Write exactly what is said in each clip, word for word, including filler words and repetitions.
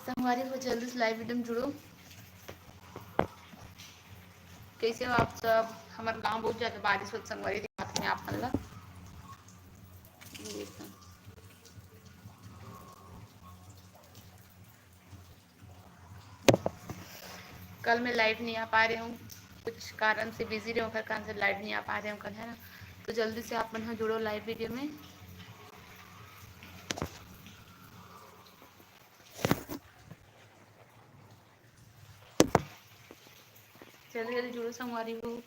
संगवारी हो, जल्दी से live video में जुड़ो। कैसे हो आप सब? हमर गांव बहुत ज्यादा बारिश होत संगवारी, दिखात में आप मन ला। ये देखो। कल मैं live नहीं आ पा रही हूँ, कुछ कारण से busy रहे हूँ, ओकर कारण से live नहीं आ पा रही हूँ कल, है ना। तो जल्दी से आप मन ह जुड़ो live video में। जल्दी जल्दी जुड़ो संगवारी हो।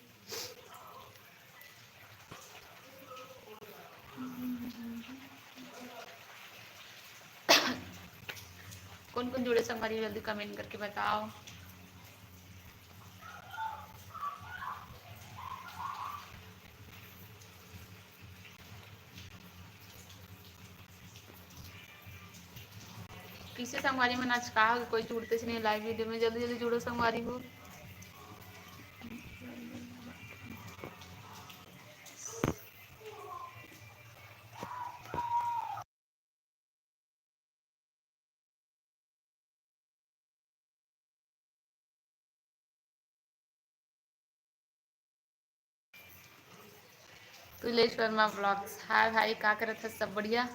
कौन कौन जुड़े संगवारी हो, जल्दी comment करके बताओ। किसे संगवारी मन आज का हो, कोई जुड़ते से नहीं live video में, जल्दी जल्दी जुड़ो संगवारी हो। तुलेश वर्मा vlogs, हाय भाई, का करत हस? सब बढ़िया?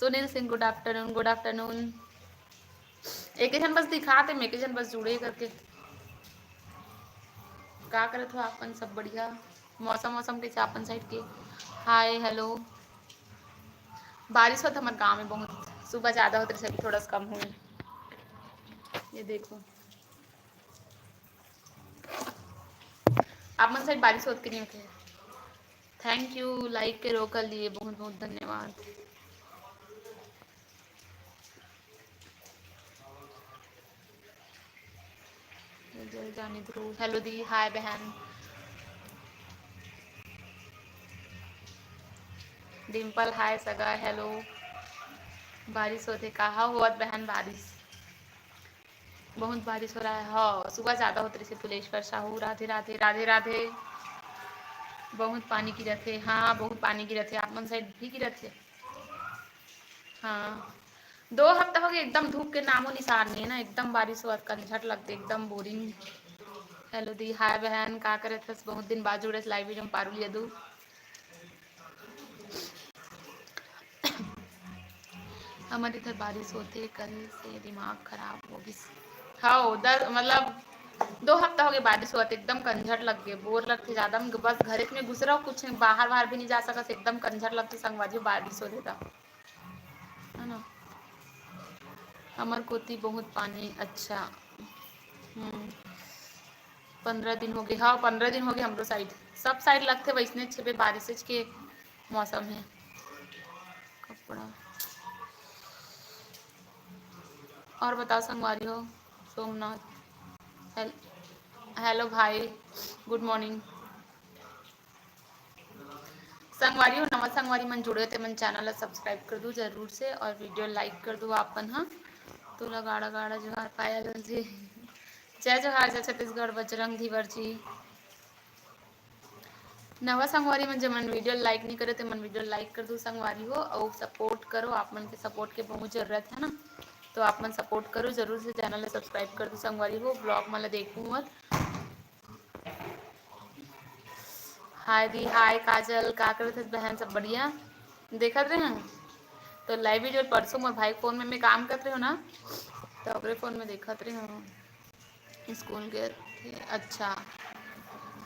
Sunil Singh, good afternoon, good afternoon। एक झन बस दिखाते, मैं एक झन बस जुड़े करके। का करत हो आपन? सब बढ़िया? मौसम, मौसम कैसे आपन side के? हाय, hello। बारिश होत हमर गांव में बहुत, सुबह ज्यादा होत रहिस, अभी थोड़ा सा कम हुए। ये देखो, आप मन side बारिश होत के नहीं होते? Thank you, like के रोक कर लिए, बहुत बहुत धन्यवाद। जय जानी ध्रुव, hello दी, हाय बहन। डिम्पल, हाय सगा, hello। बारिश होथे का? हाँ, होवत बहन बारिश, बहुत बारिश हो रहा है। हाँ, सुबह ज्यादा होत रहिस हे। तुलेश्वर साहू, राधे राधे, राधे राधे। बहुत पानी गिरत हे, हाँ, बहुत पानी गिरत हे। आप मन side भी गिरत हे? हाँ, दो हफ्ता हो गया, एकदम धूप के नामो निशान नहीं है ना, एकदम बारिश हुआ, कंझट लगते, एकदम boring। Hello दी, हाय बहन, का करत हस? बहुत दिन बाद जुड़े live video में, पारुल यदु। हमर इधर बारिश होते, कल से दिमाग खराब हो गिस। हाँ, उधर मतलब दो हफ्ता हो गया बारिश होते, एकदम कंझट लग गए, bore लगते ज्यादा। हम बस घर में घुस रहो, कुछ बाहर बाहर भी नहीं जा सकत, एकदम कंझट लगते संगवारी, बारिश होते था। है ना? हमर कोती बहुत पानी। अच्छा, हम्म, पंद्रह दिन हो गए। हाँ, पंद्रह दिन हो गए हमरो side, सब side लगथे वैसने छेबे, बारिश के मौसम है। कपड़ा और बताओ संगवारी हो, सोमनाथ, हेल-, hello भाई, good morning। संगवारी हो, नवा संगवारी मन जुड़े हो, ते मन channel ला subscribe कर दू जरूर से, और video like कर दू आप मन हा। तोला गाड़ा गाड़ा जोहार पायल जी। जय जोहार, जय छत्तीसगढ़ बजरंग धीवर जी। नवा संगवारी मन जेमन video like नहीं करे, ते मन video like कर दू संगवारी हो, और support करो, आप मन के support के बहुत जरूरत है ना, तो आप मन support करो जरूर से, channel ला subscribe कर दू संगवारी हो, vlog मन ला देखू मत। हाय दी, हाय काजल, का करत हस बहन? सब बढ़िया? देखत रहे हैं तो live video परसों मोर भाई के phone में मैं काम करत रहे हो ना, तो ओकरे phone में देखत रहे हो। स्कूल गए थे। अच्छा,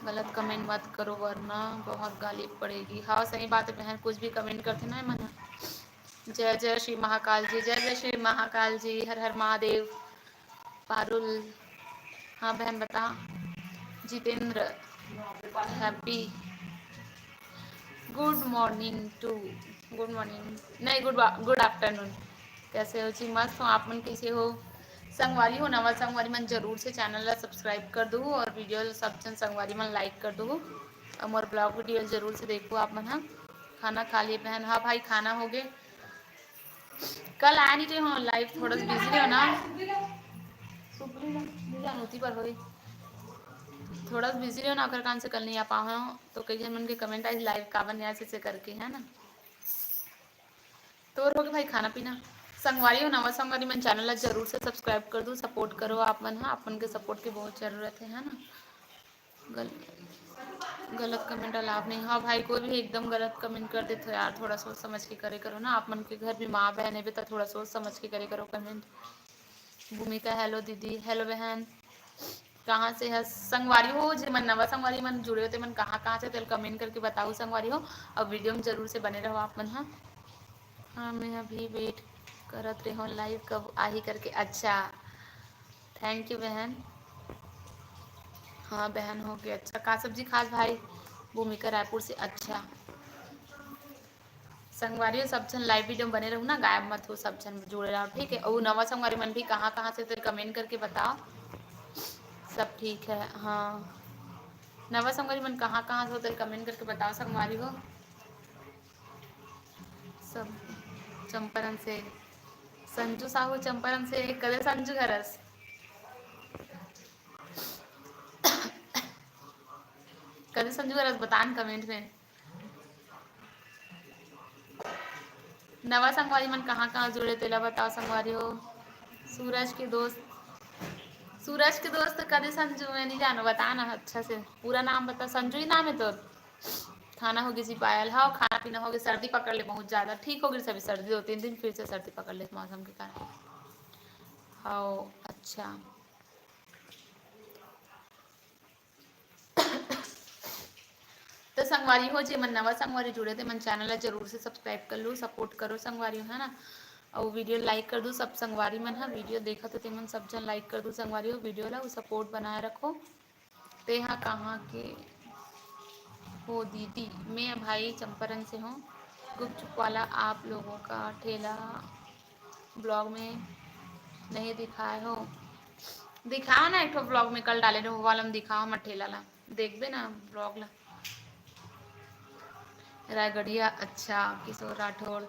गलत comment मत करो वरना बहुत गाली पड़ेगी। हाँ, सही बात है बहन, कुछ भी comment करते ना मन। जय जय श्री महाकाल जी, जय जय श्री महाकाल जी, हर हर महादेव। पारुल, हाँ बहन बता। Jitendra, happy good morning to, good morning नहीं, good, good afternoon। कैसे हो जी? मस्त हो, आप मन कैसे हो? संगवारी हो, नवा संगवारी मन जरूर से channel ला subscribe कर दू और video ला सब जन संगवारी मन like कर दू और मोर vlog video जरूर से देखू आप मन। हाँ, खाना खा लिए बहन? हाँ भाई, खाना हो गए। कल आ नहीं रहे हो live, थोड़ा सा busy रहे हो ना, सुपली ना, नहीं जान होती पर होई, थोड़ा सा busy रहे हो ना, ओकर कारण से कल नहीं आ पाओ हो। तो कई जन मन के comment आई live काबर नहीं आए से करके, है ना। तोर होगे भाई खाना पीना? संगवारी हो, नवा संगवारी मन channel ला जरूर से subscribe कर दू, support करो आप मन हा, आप मन के support के बहुत जरूरत है, है ना? गल-, गलत comment अलाव नहीं। हाँ भाई, कोई भी एकदम गलत comment कर देथो यार, थोड़ा सोच समझ के करे करो ना। आप मन के घर भी माँ बहन है, तो थोड़ा सोच समझ के करे करो comment। भूमिका, hello दीदी, hello बहन, कहाँ से है संगवारी हो? जे मन नवा संगवारी मन जुड़े हो, ते मन कहाँ कहाँ से, तेल comment करके बताओ संगवारी हो। अब video में जरूर से बने रहो आप मन हा। हाँ, मैं अभी wait करत रहे हूँ live कब आही करके। अच्छा, thank you बहन। हाँ बहन, हो गया। अच्छा, का सब्जी खास भाई? भूमिका रायपुर से। अच्छा संगवारी हो, सब झन live video में बने रहू ना, गायब मत हो, सब झन जुड़े रहो, ठीक है? और नवा संगवारी मन भी कहाँ कहाँ से, तो comment करके बताओ। सब ठीक है, हाँ। नवा संगवारी मन कहाँ कहाँ से हो, तो comment करके बताओ संगवारी हो। सब चंपारण से, संजू साहू चंपारण से। कदे संजू घरस, कदे संजू घरस बतान comment में। नवा संगवारी मन कहाँ कहाँ जुड़े, तेला बताओ संगवारी हो। सूरज के दोस्त, सूरज के दोस्त कदे संजू, मैं नहीं जानो, बता ना अच्छा से, पूरा नाम बता। संजू ही नाम है तोर? खाना हो गई जी पायल? हाँ, खाना पीना हो गया। सर्दी पकड़ ले बहुत ज्यादा, ठीक हो गई सभी सर्दी, दो तीन दिन फिर से सर्दी पकड़ ले मौसम के कारण। हाँ, अच्छा। तो संगवारी हो, जे मन नवा संगवारी जुड़े, ते मन channel ला जरूर से subscribe कर लो, support करो संगवारी हो, है ना? और video like कर दो सब संगवारी मन हा, video देखत हो ते मन सब जन like कर दो संगवारी हो, video ला support बनाए रखो। तेहा कहाँ के हो दीदी? मैं भाई चंपारण से हूँ। गुपचुप वाला आप लोगों का ठेला vlog में नहीं दिखाए हो, दिखाओ ना एक ठो vlog में, कल डाले रहे वो वाला में दिखाओ मत ठेला ला, देखबे ना vlog ला। रायगढ़िया, अच्छा, किशोर राठौड़,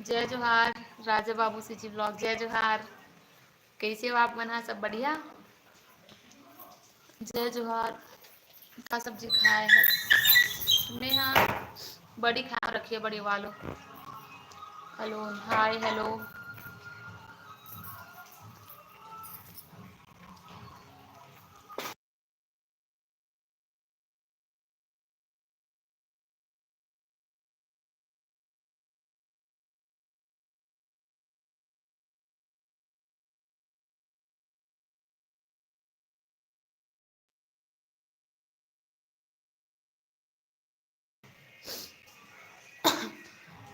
जय जोहार, राजा बाबू सीजी vlog, जय जोहार। कैसे हो आप मन हा, सब बढ़िया? जय जोहार। का सब्जी खाए है? मैं हा बड़ी खाए, रखिए बड़ी वालो। Hello, hi, hello।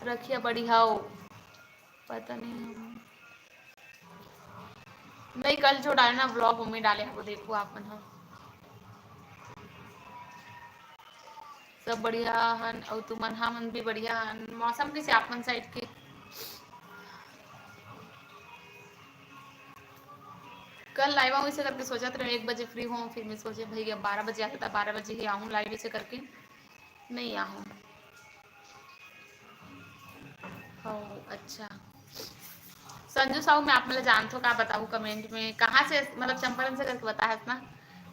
रखिया बड़ी हाव, पता नहीं हम नहीं, कल जो डाले ना vlog, मम्मी डाले, वो देखो आप मन हा। सब बढ़िया हन, अउ तुमन हा मन भी बढ़िया हन। मौसम कैसे आप मन side के? कल live आऊँ इसे करके सोचत रहे, एक बजे free हूँ, फिर मैं सोचे भैया बारह बजे आता, बारह बजे ही आऊँ live इसे करके, नहीं आऊँ। हो, अच्छा। संजू साहू, मैं आप मन ला जानथो का बताऊँ comment में, कहाँ से, मतलब चंपारण से करके बताहस ना।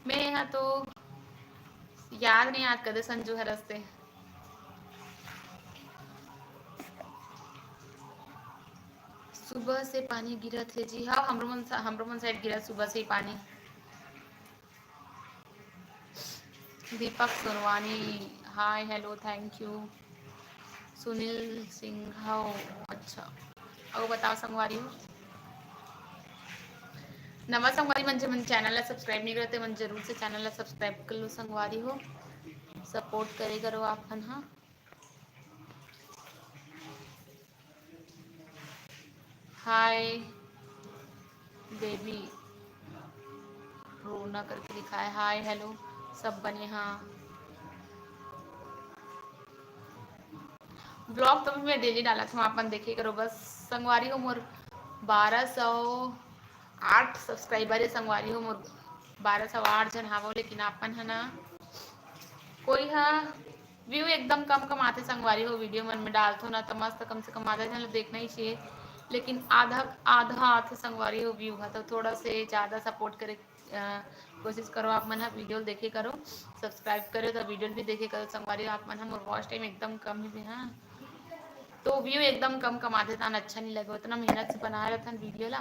मैं यहाँ तो याद नहीं आत कदे संजू हरस ते। सुबह से पानी गिरत हे जी। हाँ, हमरो मन सा-, हमरो मन side गिरत सुबह से ही पानी। Deepak Sonwani, hi, hello, thank you। Sunil Singh, हो, अच्छा। अउ बताओ संगवारी हो। नवा संगवारी मन, जे मन channel ला subscribe नहीं करते, मन जरूर से channel ला subscribe कर लो संगवारी हो, support करे करो आप मन हा। Hi baby, रोना करके लिखा है। Hi, hello, सब बने हाँ। Vlog तो मैं daily डालत हूँ, आप मन देखे करो बस। संगवारी हो मोर बारह सौ आठ subscriber है संगवारी हो, मोर बारह सौ आठ जन हावो, लेकिन आप मन है ना, कोई हा view एकदम कम कम आथे संगवारी हो। Video मन में डालथो ना तो मस्त कम से कम आधा जन ला देखना ही चाहिए, लेकिन आधा आधा आथे संगवारी हो view हा। तो थोड़ा से ज़्यादा support करे, अ, कोशिश करो आप मन हा, video देखे करो, subscribe करो तो video भी देखे करो संगवारी हो। आप मन हा मोर watch time एकदम कम ही हाँ। तो view एकदम कम कम आथे, तान अच्छा नहीं लगे, उतना मेहनत से बनाए रहथन video ला।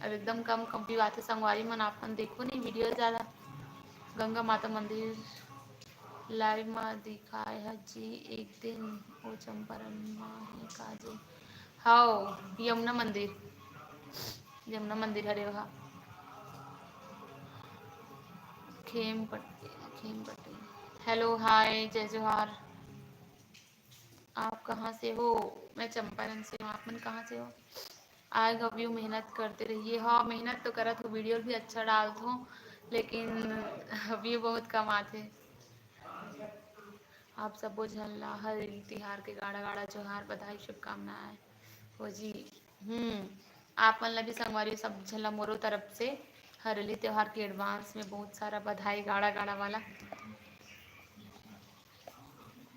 अब एकदम कम कम view आथे। संगवारी मन, आप मन देखो नहीं video ज्यादा। गंगा माता मंदिर live मा दिखाए ह जी एक दिन, ओ चंपारण मा हे का जी? हव, यमुना मंदिर, यमुना मंदिर हरे वहा। खेम पटेल, खेम पटेल। Hello, hi, जय जोहार। आप कहाँ से हो? मैं चंपारण से हूँ। आप मन कहाँ से हो? आएगा view, मेहनत करते रहिए। हाँ, मेहनत तो करत हो, video भी अच्छा डालत हो, लेकिन view बहुत कम आथे। आप सबो झन ला हरेली तिहार के गाड़ा गाड़ा जोहार, बधाई, शुभकामनाएं हो जी। हम्म, आप मन ला भी संगवारी सब झन ला मोरो तरफ से हरेली त्योहार के advance में बहुत सारा बधाई, गाड़ा गाड़ा वाला।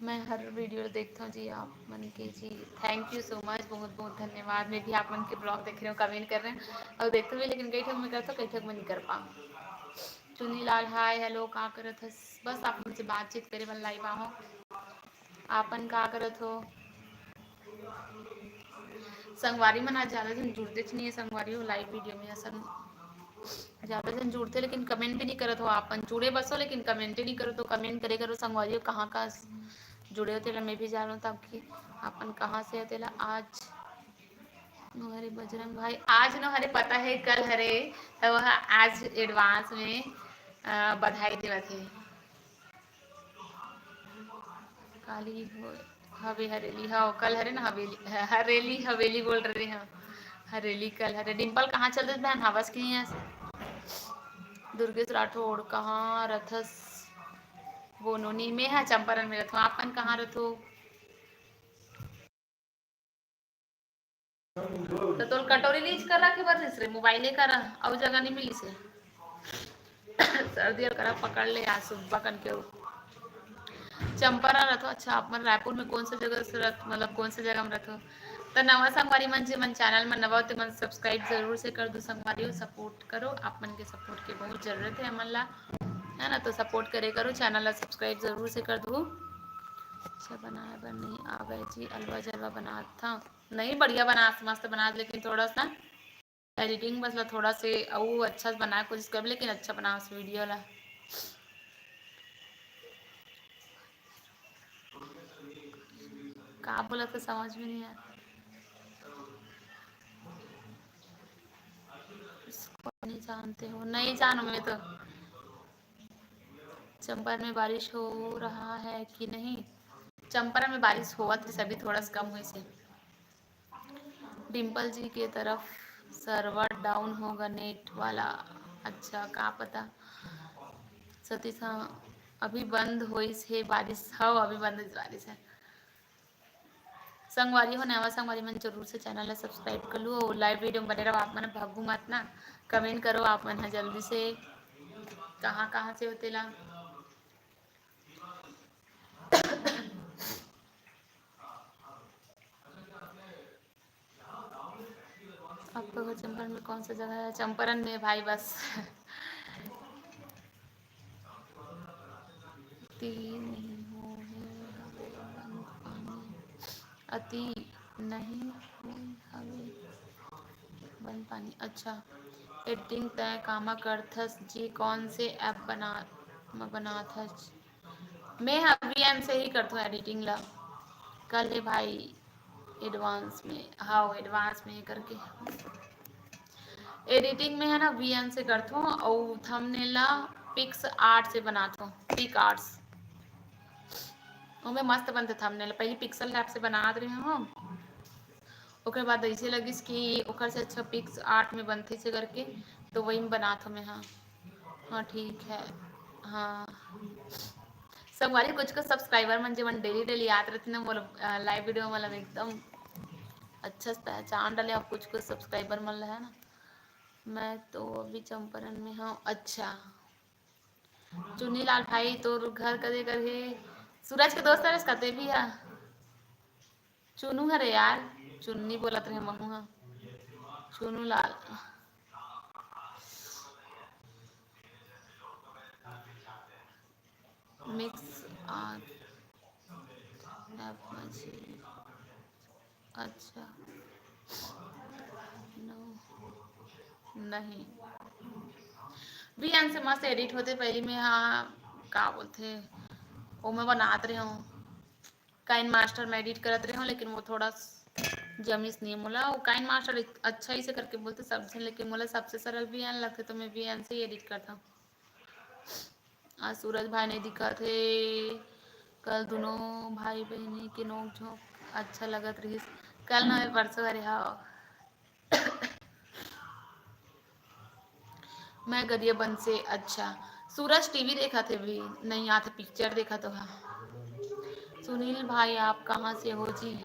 मैं हर video देखता हूँ जी आप मन के जी, thank you so much, बहुत बहुत धन्यवाद। मैं भी आप मन के vlog देख रहे हूँ, comment कर रहे हूँ और देखते हुए, लेकिन कई ठक मैं करता हूँ, कई ठक मैं नहीं कर पाऊँ। चुन्नी लाल, hi, hello, का करत हस? बस आप मन से बातचीत करे बर live आहो। आपन का करत हो? संगवारी मन आज ज्यादा झन जुड़तेच नहीं है संगवारी हो live video में। असन ज्यादा झन जुड़ते लेकिन comment भी नहीं करत हो। आपन जुड़े बसो लेकिन comment ही नहीं करत हो। Comment करे करो संगवारी हो, कहाँ कहाँ जुड़े हो तेला मैं भी जानूँ, ताकि आपन कहाँ से हो तेला। आज नो हरे बजरंग भाई, आज नो हरे पता है कल हरे, तो वह आज advance में अ, बधाई देवत है। काली हो, हवे हरेली, हाँ, कल हरे ना हवेली, ह-, हरेली, हवेली बोल रहे हैं। हरेली कल हरे। डिम्पल कहाँ चल रहे बहन? हवस के यहाँ से। दुर्गेश राठौड़, कहाँ रथस? वो नोनी, मैं हाँ चंपारण में रथो, आपन कहाँ रथो? तो तोर कटोरी लीज कर रखे बर रे, मोबाइले करा, अउ जगह नहीं मिली से। सर्दी और करा पकड़ ले आज सुबह कन के। चंपारण रथो, अच्छा, आप मन रायपुर में कौन सा जगह से रथ-, मतलब कौन सा जगह में रथो? तो नवा संगवारी मन, जे मन channel में नवा हो, ते मन subscribe जरूर से कर दो संगवारी हो, support करो, आप मन के support के बहुत जरूरत है हमन ला, है ना? तो support करे करो, channel ला subscribe जरूर से कर दो। अच्छा, बनाए बर नहीं आवे जी, अलवा जलवा बनात था। नहीं, बढ़िया बनास, मस्त बनास, लेकिन थोड़ा सा editing बस ला थोड़ा से अउ अच्छा से बनाए कोशिश करबे, लेकिन अच्छा बनास video ला। का बोला तो समझ में नहीं आया। इसको नहीं जानते हो? नहीं जानूँ मैं तो। चंपारण में बारिश हो रहा है कि नहीं? चंपारण में बारिश होवत रहिस, अभी थोड़ा सा कम होइस हे। डिम्पल जी के तरफ server down होगा net वाला। अच्छा, का पता सतीश। हाँ, अभी बंद होइस हे बारिश। हाँ, अभी बंद होइस बारिश है। संगवारी हो, नवा संगवारी मन जरूर से channel ला subscribe कर लू और live video में बने रहो आप मन। भगू मत ना, comment करो आप मन ह जल्दी से, कहाँ कहाँ से हो तेला। आपका घर चंपारण में कौन सा जगह है? चंपारण में भाई बस। अति नहीं हो हे हवे बंद पानी। अति नहीं हो हवे बंद पानी। अच्छा, editing तय कामा करथस जी, कौन से app बना, म बनाथस? मैं ह VN से ही करथों editing ला। कल हे भाई advance में, हाँ, advance में करके editing में है ना, VN से करथों अउ thumbnail ला PicsArt से बनाथों, PicsArt। ओमे मस्त बनथे thumbnail। पहले Pixel Lab से बनात रहे हूँ, ओकर बाद ऐसे लगिस कि ओकर से अच्छा PicsArt में बनथे से करके, तो वही में बनात हूँ मैं। हाँ, हाँ, ठीक है। हाँ, संगवारी, कुछ कुछ subscriber मन जेमन daily daily आत रहिथे ना मोर, अ, live video, मतलब एकदम अच्छा से पहचान डाले आप कुछ कुछ subscriber मन ला, है ना। मैं तो अभी चंपारण में हूँ। अच्छा, चुन्नी लाल भाई, तोर घर कदे कर हे? सूरज के दोस्त हरस कते भी हा। चुनू हरे यार, चुन्नी बोलत रहे महू हा। चुनू लाल। Mix art app मा जी। अच्छा, no, नहीं। वी एन से मस्त एडिट होथे। पहली में, हाँ, का बोलथे, वो मैं बनात रहे हूँ, काइन मास्टर में एडिट करत रहे हूँ, लेकिन वो थोड़ा जमीस नहीं मोला। वो काइन मास्टर अच्छा ही से करके बोलते सब झन, लेकिन मोला सबसे सरल वी एन लगथे, तो मैं वी एन से ही एडिट करता हूँ। आज सूरज भाई नहीं दिखत हे। कल दोनों भाई बहनी के नोक झोंक अच्छा लगत रहिस। कल ना, परसों, अरे हाँ। मैं गरिया बन से। अच्छा, सूरज टीवी देखत हे, भी नहीं आथे, पिक्चर देखत हो। हाँ, सुनील भाई, आप कहाँ से हो जी?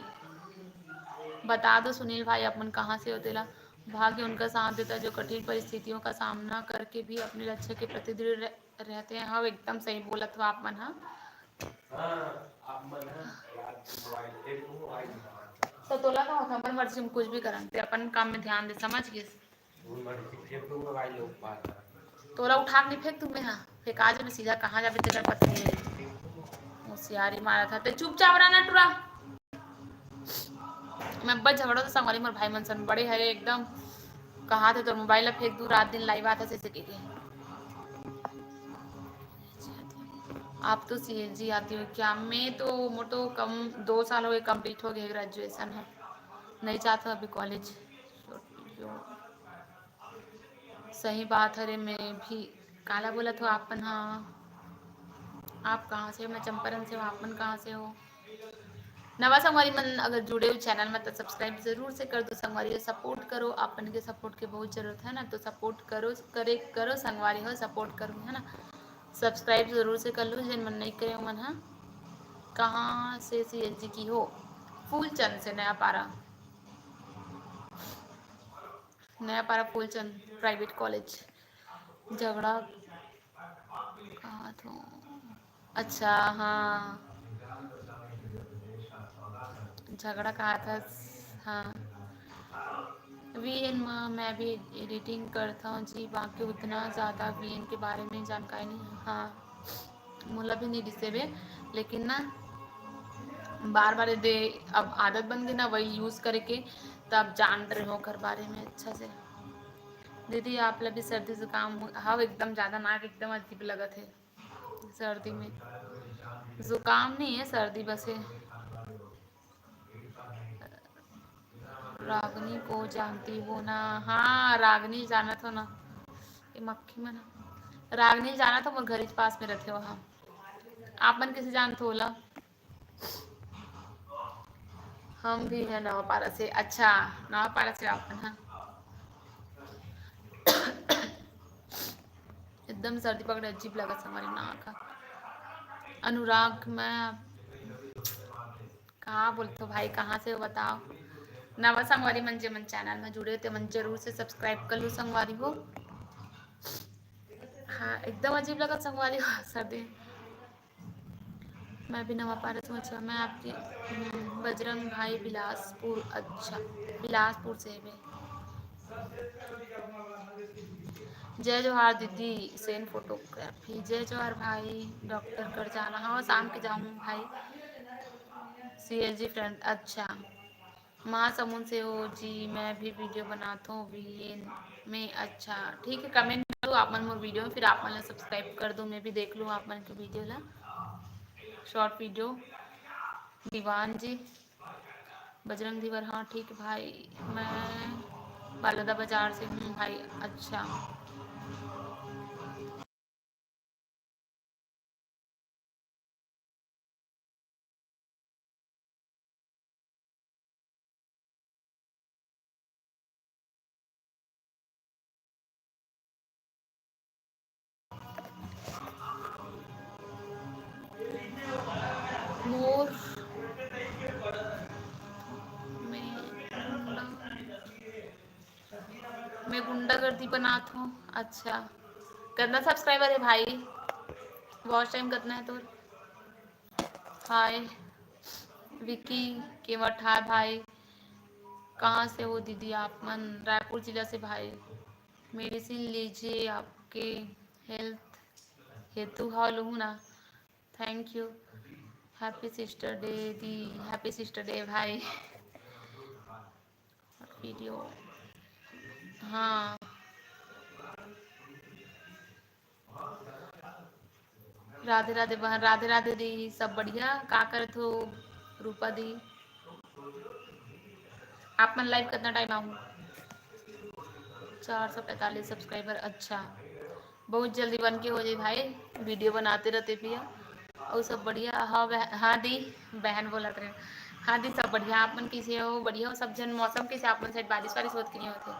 बता दो सुनील भाई, आप मन कहाँ से हो? तेला भाग्य उनका साथ देता, जो कठिन परिस्थितियों का सामना करके भी अपने लक्ष्य के प्रति दृढ़ रह-, रहते हैं। हाँ, एकदम सही बोलत हो आप मन। हाँ, हाँ, आप मन ह रात दिन मोबाइल, एक मोबाइल। तो तोला का होता, अपन मर्जी में कुछ भी करन, ते अपन काम में ध्यान दे, समझ गिस? वो मर्जी, एक मोबाइल लोग पास। तोला उठा के नहीं फेंक दूं मैं, हाँ, फेंका जाबे सीधा, कहाँ जाबे तेरा पता नहीं है। होशियारी मारा था ते, चुपचाप रहना टुरा। मैं बड़ झगड़ा तो संगवारी मोर भाई मन सन बड़े हरे एकदम, कहा थे तोर मोबाइल ला फेंक दूं, रात दिन लाइव आता से, से के, के। आप तो सीएजी आती हो क्या? मैं तो, मोर तो कम दो साल हो गए, कंप्लीट हो गए ग्रेजुएशन है, नहीं जाता अभी कॉलेज। सही बात हरे, मैं भी। काला बोलत हो आप मन ह? आप कहाँ से हो? मैं चंपारण से हूँ, आप मन कहाँ से हो? नवा संगवारी मन अगर जुड़े हो चैनल में तो सब्सक्राइब जरूर से कर दो संगवारी, सपोर्ट करो, आप मन के सपोर्ट के बहुत जरूरत है ना, तो सपोर्ट करो, करे करो संगवारी हो, सपोर्ट करो, है ना, सब्सक्राइब जरूर से कर लो, जिन मन नहीं करे मन हा। कहाँ से सीएजी की हो? फूलचंद से, नया पारा। नया पारा फूलचंद प्राइवेट कॉलेज। झगड़ा कहा थो? अच्छा, हाँ, झगड़ा कहा था। हाँ, वीएन में मैं भी एडिटिंग करता हूँ जी, बाकी उतना ज़्यादा वीएन के बारे में जानकारी नहीं। हाँ, मोला भी नहीं रिसे बे, लेकिन ना बार बार दे, अब आदत बन गई ना वही यूज करके, तब जान रहे हो ओकर बारे में अच्छा से। दीदी, आप ला भी सर्दी जुकाम हो? हाँ, एकदम ज्यादा नाक एकदम अजीब लगत है सर्दी में। जुकाम नहीं है, सर्दी बस है। रागनी को जानती हो ना? हाँ, रागनी जानत हो ना, ये मक्खी मन। रागनी जानत हो, मोर घर के पास में रहते हो। हाँ, आप मन कैसे जानते हो ला? हम भी है नवापारा से। अच्छा, नवापारा से आप मन, हाँ। एकदम सर्दी पकड़े, अजीब लगत हमारे नाक ह। अनुराग, मैं कहाँ बोलते हो भाई, कहाँ से हो बताओ? नवा संगवारी मन जे मन चैनल में जुड़े हो, ते मन जरूर से सब्सक्राइब कर लो संगवारी हो। हाँ, एकदम अजीब लगत संगवारी हो, सर्दी। मैं भी नवा पारा से हूँ। अच्छा, मैं आपकी, हम्म, बजरंग भाई बिलासपुर, अच्छा, बिलासपुर से है। जय जोहार दीदी, सेन फोटोग्राफी। जय जोहार भाई, डॉक्टर कर जाना। हाँ, शाम के जाऊँ भाई। सीएजी फ्रेंड, अच्छा। महासमुंद से हो जी, मैं भी वीडियो बनात हूँ वीएन में। अच्छा, ठीक है, कमेंट करो आप मन मोर वीडियो में, फिर आप मन ला सब्सक्राइब कर दो, मैं भी देख लूँ आप मन के वीडियो ला। Short video. दीवान जी, बजरंग धीवर, हाँ ठीक भाई, मैं बालदा बाजार से हूँ भाई। अच्छा, मोर, मैं गुंडा, मैं गुंडागर्दी बनात हूँ। अच्छा, कितना सब्सक्राइबर है भाई? वॉच टाइम कितना है तोर? हाय विकी केवट, हाय भाई। कहाँ से हो दीदी आप मन? रायपुर जिला से भाई। मेडिसिन लीजिए आपके हेल्थ हेतु। हाँ, लूँ ना। Thank you. Happy sister day di, happy sister day भाई। वीडियो। हाँ, राधे राधे बहन, राधे राधे दी, सब बढ़िया। का करत हो रूपा दी? आप मन लाइव कतना टाइम आहू? चार सौ पैंतालीस सब्सक्राइबर, अच्छा, बहुत जल्दी बन के हो जाई भाई, वीडियो बनाते रहते भैया। और सब बढ़िया? हाँ बह-, हाँ दी, बहन बोलत रहे। हाँ दी, सब बढ़िया। आप मन कैसे हो? बढ़िया हो सब झन? मौसम कैसे आप मन साइड, बारिश वारिश होत कि नहीं होत है?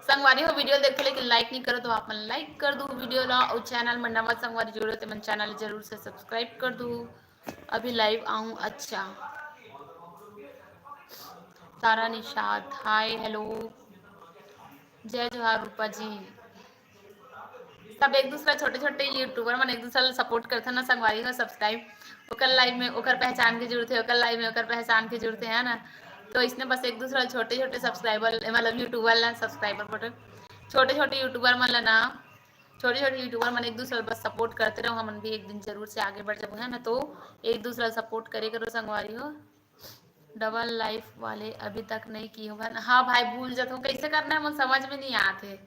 संगवारी हो, वीडियो देखो लेकिन लाइक नहीं करो, तो आप मन लाइक कर दो वीडियो ला। और चैनल में नवा संगवारी जुड़े हो, तो मन चैनल जरूर से सब्सक्राइब कर दो। अभी लाइव आऊँ, अच्छा। तारा निषाद, हाय, हेलो, जय जोहार रूपा जी। सब एक दूसरा, छोटे छोटे यूट्यूबर मन एक दूसरा ला सपोर्ट करथे ना संगवारी हो, सब्सक्राइब ओकर लाइव में ओकर पहचान के जुड़थे, ओकर लाइव में ओकर पहचान के जुड़थे, है ना। तो इसने बस एक दूसरा छोटे छोटे सब्सक्राइबर, मतलब यूट्यूबर ला सब्सक्राइबर बोले, छोटे छोटे यूट्यूबर मन ला ना, छोटे छोटे यूट्यूबर मन एक दूसरा ला बस सपोर्ट करते रहो, हमन भी एक दिन जरूर से आगे बढ़ जाबो, है ना। तो एक दूसरा ला सपोर्ट करे करो संगवारी हो। डबल लाइफ वाले अभी तक नहीं किए हुए हैं। हाँ भाई, भूल जाता हूँ, कैसे करना है, मुझे समझ में नहीं आते।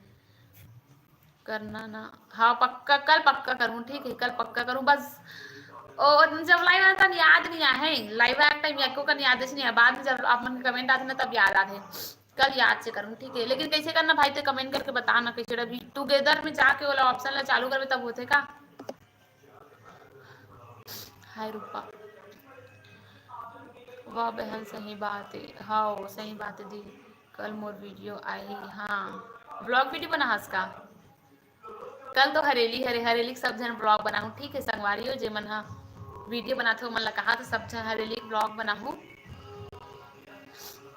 करना ना, हाँ पक्का, कल पक्का करूँ, ठीक है, कल पक्का करूँ। बस ओ, जब लाइव आता याद नहीं आए, लाइव आए टाइम एको कन याद नहीं है, बाद में जब आप मन के कमेंट आते ना तब याद आते। कल याद से करूँ, ठीक है। लेकिन कैसे करना भाई, ते कमेंट करके बता ना, कैसे अभी टुगेदर में जाके वाला ऑप्शन ला चालू करबे तब होते का? हाय रूपा। वाह बहन, सही बात है। हाँ, सही बात है दी। कल मोर वीडियो आही। हाँ, ब्लॉग वीडियो बना हस का? कल तो हरेली हरे, हरेली के सब झन ब्लॉग बनाहूँ, ठीक है संगवारी हो। जे मन हा वीडियो बनाथे, ओमन ला कहा तो सब झन हरेली ब्लॉग बनाहूँ।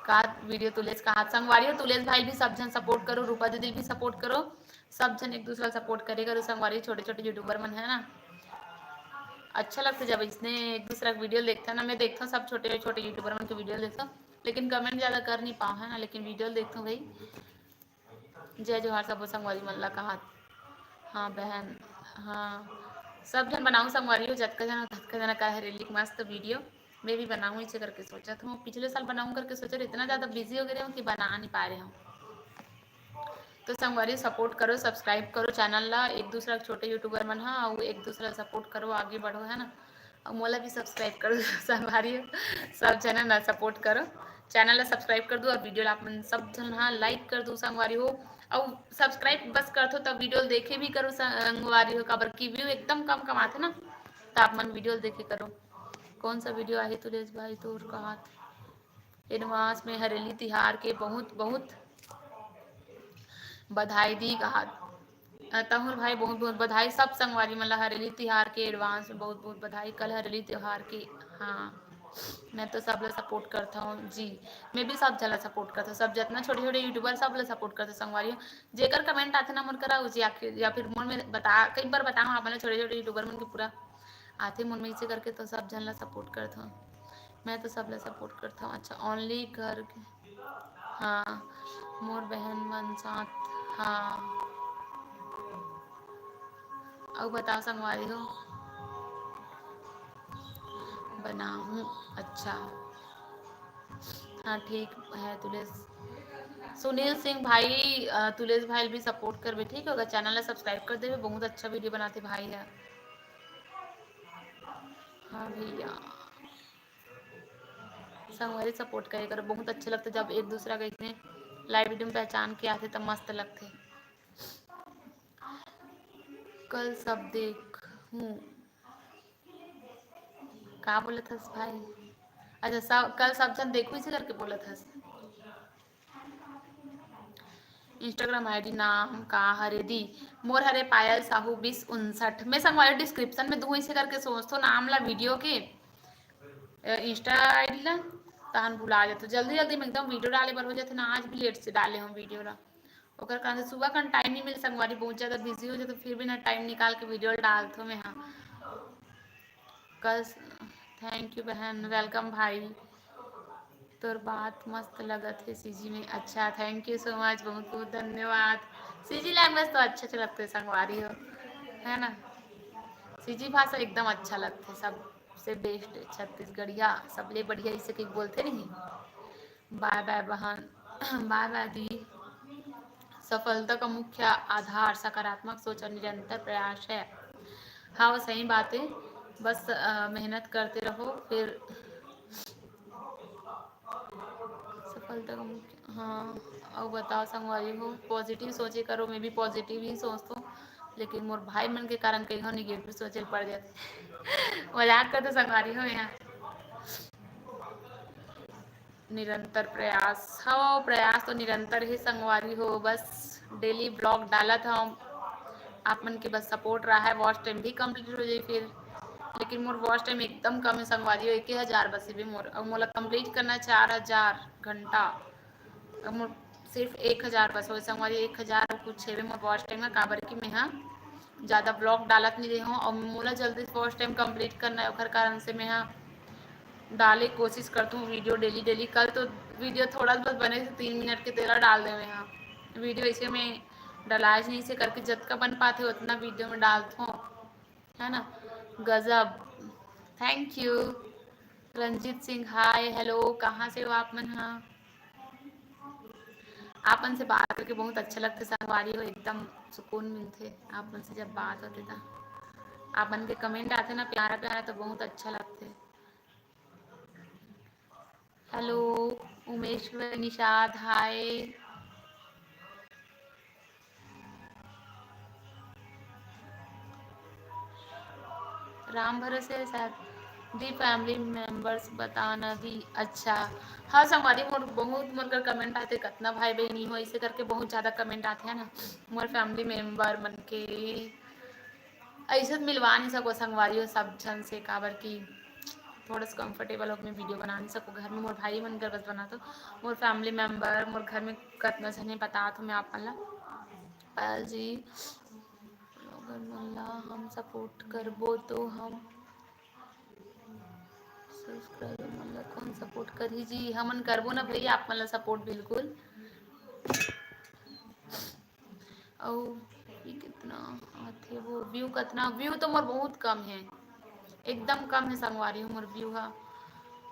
का वीडियो तुलेश कहा संगवारी हो, तुलेश भाई भी सब झन सपोर्ट करो, रूपा दीदी भी सपोर्ट करो, सब झन एक दूसरा सपोर्ट करे करो संगवारी। छोटे छोटे यूट्यूबर मन है ना, अच्छा लगता जब इसने एक दूसरा के वीडियो देखता ना। मैं देखता हूँ सब छोटे छोटे यूट्यूबर मन के वीडियो देखता हूँ, लेकिन कमेंट ज़्यादा कर नहीं पाऊँ है ना, लेकिन वीडियो देखता हूँ भाई। जय जोहार सबो संगवारी मन ला कहा। हाँ बहन, हाँ, सब झन बनाऊँ संगवारी हो, जतका जना ततका जना का हरेली के मस्त वीडियो मैं भी बनाऊँ इसे करके सोचत हूँ। पिछले साल बनाऊँ करके सोचत हूँ, इतना ज़्यादा बिजी हो गए हूँ कि बना नहीं पा रहे हूँ। तो संगवारी सपोर्ट करो, सब्सक्राइब करो चैनल ला, एक दूसरा के छोटे यूट्यूबर मन हा, अउ एक दूसरा सपोर्ट करो, आगे बढ़ो, है ना। अउ मोला भी सब्सक्राइब करो संगवारी हो, सब झन ना सपोर्ट करो, चैनल ला सब्सक्राइब कर दो, और वीडियो ला आप मन सब झन हा लाइक कर दो संगवारी हो। अउ सब्सक्राइब बस करथो तब वीडियो देखे भी करो संगवारी हो, काबर की व्यू एकदम कम कम आथे ना, त आप मन वीडियो देखे करो। कौन सा वीडियो आही तुलेश भाई तोर कहात? एडवांस में हरेली तिहार के बहुत बहुत बधाई दी कहात। अ, तहुर भाई बहुत बहुत बधाई, सब संगवारी मन ला हरेली तिहार के एडवांस में बहुत बहुत बधाई। कल हरेली तिहार के, हाँ, मैं तो सब ला सपोर्ट करता हूँ जी। मैं भी सब झन ला सपोर्ट करता हूँ, सब जितना छोटे छोटे यूट्यूबर सब ला सपोर्ट करता हूँ संगवारी हो। जेकर कमेंट आथे ना मोर करा, उसे या फिर, या फिर मोर में बता, कई बार बताऊँ आप मन ला, छोटे छोटे यूट्यूबर मन के पूरा आथे मोर में इसे करके, तो सब झन ला सपोर्ट करता हूँ। मैं तो सब ला सपोर्ट करता हूँ। अच्छा, ओनली घर के, हाँ, मोर बहन मन साथ, हाँ। अउ बताओ संगवारी हो, बनाहूँ, अच्छा। हाँ, ठीक है तुलेश। सुनील सिंह भाई, अ, तुलेश भाई भी सपोर्ट करबे, ठीक है? अगर चैनल ला सब्सक्राइब कर देबे, बहुत अच्छा वीडियो बनाते भाई है। हाँ भैया, संगवारी सपोर्ट करे करो, बहुत अच्छा लगता जब एक दूसरा के इतने लाइव वीडियो में पहचान के आथे, तब मस्त लगते। कल सब देख हूँ, का बोलत हस भाई? अच्छा, सब, कल सब झन देखू इसे करके बोलत हस। Instagram ID नाम का हरे दी? मोर हरे पायल साहू बीस उनसठ। मैं संगवारी डिस्क्रिप्शन में दूँ इसे करके सोचथो नाम ला वीडियो के, अ, Insta ID ला, तहन भुला जाथो। जल्दी जल्दी में एकदम वीडियो डाले बर हो जाथे ना, आज भी लेट से डाले हूँ वीडियो ला। ओकर कारण से सुबह कन टाइम नहीं मिल संगवारी, बहुत ज़्यादा बिजी हो जाथो, फिर भी ना टाइम निकाल के वीडियो डालथो मैं। हाँ, कल, थैंक यू बहन, वेलकम भाई। तोर बात मस्त लगत हे सीजी में। अच्छा, thank you so much, बहुत बहुत धन्यवाद। सीजी लैंग्वेज तो अच्छा अच्छा लगता है संगवारी हो, है ना? सीजी भाषा एकदम अच्छा लगता है, सबसे बेस्ट छत्तीसगढ़िया, सबले बढ़िया इसे कहीं बोलते नहीं। बाय बाय बहन। बाय बाय दी। सफलता का मुख्य आधार सकारात्मक सोच और निरंतर प्रयास है। हाँ, वो सही बात है। बस अ, मेहनत करते रहो, फिर सफलता का मुख्य, हाँ। और बताओ संगवारी हो, पॉजिटिव सोचे करो। मैं भी पॉजिटिव ही सोचता हूँ, लेकिन मोर भाई मन के कारण कहीं निगेटिव सोचे पड़ जाते। मजाक करते संगवारी हो यहाँ। निरंतर प्रयास, हाँ, प्रयास तो निरंतर ही संगवारी हो, बस डेली ब्लॉग डालत हूँ। आप मन के बस सपोर्ट रहा है, वॉच टाइम भी कंप्लीट हो जाए फिर। लेकिन मोर वॉच टाइम एकदम कम है संगवारी हो, एक ही हजार बस भी मोर, और मोला कंप्लीट करना चार हजार घंटा। अब मोर सिर्फ एक हजार बस होए संगवारी, एक हजार कुछ हेवे मोर वॉच टाइम है, काबर कि मैं हाँ ज़्यादा ब्लॉग डालत नहीं रही हूँ और मोला जल्दी वॉच टाइम कंप्लीट करना है, ओखर कारण से मैं हाँ डाले कोशिश करता हूँ वीडियो डेली डेली। कल तो वीडियो थोड़ा बहुत बने से तीन मिनट के तेला डाल दे मैं हाँ वीडियो, इसे मैं डलाज नहीं से करके जतका बन पाते उतना वीडियो में डालता हूँ, है ना। गजब। Thank you. Ranjeet Singh, hi, hello, कहाँ से हो आप मन? हाँ, आप मन से बात करके बहुत अच्छा लगता है संगवारी हो, एकदम सुकून मिलते आप मन से जब बात होते था। आप मन के कमेंट आते ना प्यारा प्यारा, तो बहुत अच्छा लगता है। हेलो उमेश्वर निषाद, हाय। राम भरोसे है शायद। दी फैमिली मेंबर्स बताना दी। अच्छा, हाँ संगवारी, मोर बहुत मोर कर कमेंट आते, कतना भाई बहनी हो, इसे करके बहुत ज़्यादा कमेंट आते हैं ना। मोर फैमिली मेंबर मन के ऐसे तो मिलवा नहीं सको संगवारी हो सब झन से, काबर कि थोड़ा सा कंफर्टेबल हो, मैं वीडियो बना नहीं सको। घर में मोर भाई मन कर बस बना तो मोर फैमिली मेंबर, मोर घर में कतना झन है बता तो मैं आप मन ला। पायल जी, अगर मन ला हम सपोर्ट करबो तो हम सब्सक्राइबर मन ला कौन सपोर्ट करही जी? हमन करबो ना भैया, आप मन ला सपोर्ट बिल्कुल। अउ ये कितना आथे वो व्यू, कितना व्यू तो मोर बहुत कम है, एकदम कम है संगवारी हो मोर व्यू हा,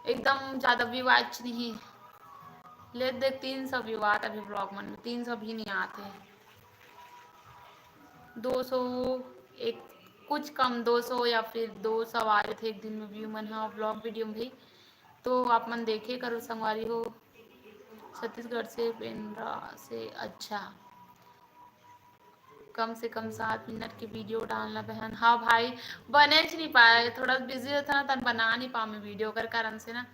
एकदम ज़्यादा व्यू आज नहीं। ले देख, तीन सौ व्यू आत अभी ब्लॉग मन में, तीन सौ भी नहीं आते। दो सौ, एक कुछ कम, दो सौ या फिर दो सौ आ रहे थे एक दिन में व्यू मन हा ब्लॉग वीडियो में भी। तो आप मन देखे करो संगवारी हो, छत्तीसगढ़ से पेंड्रा से। अच्छा, कम से कम सात मिनट की वीडियो डालना बहन। हाँ भाई, बने च नहीं पाए, थोड़ा बिजी रहता ना, तन बना नहीं पाऊँ मैं वीडियो कर कारण से ना।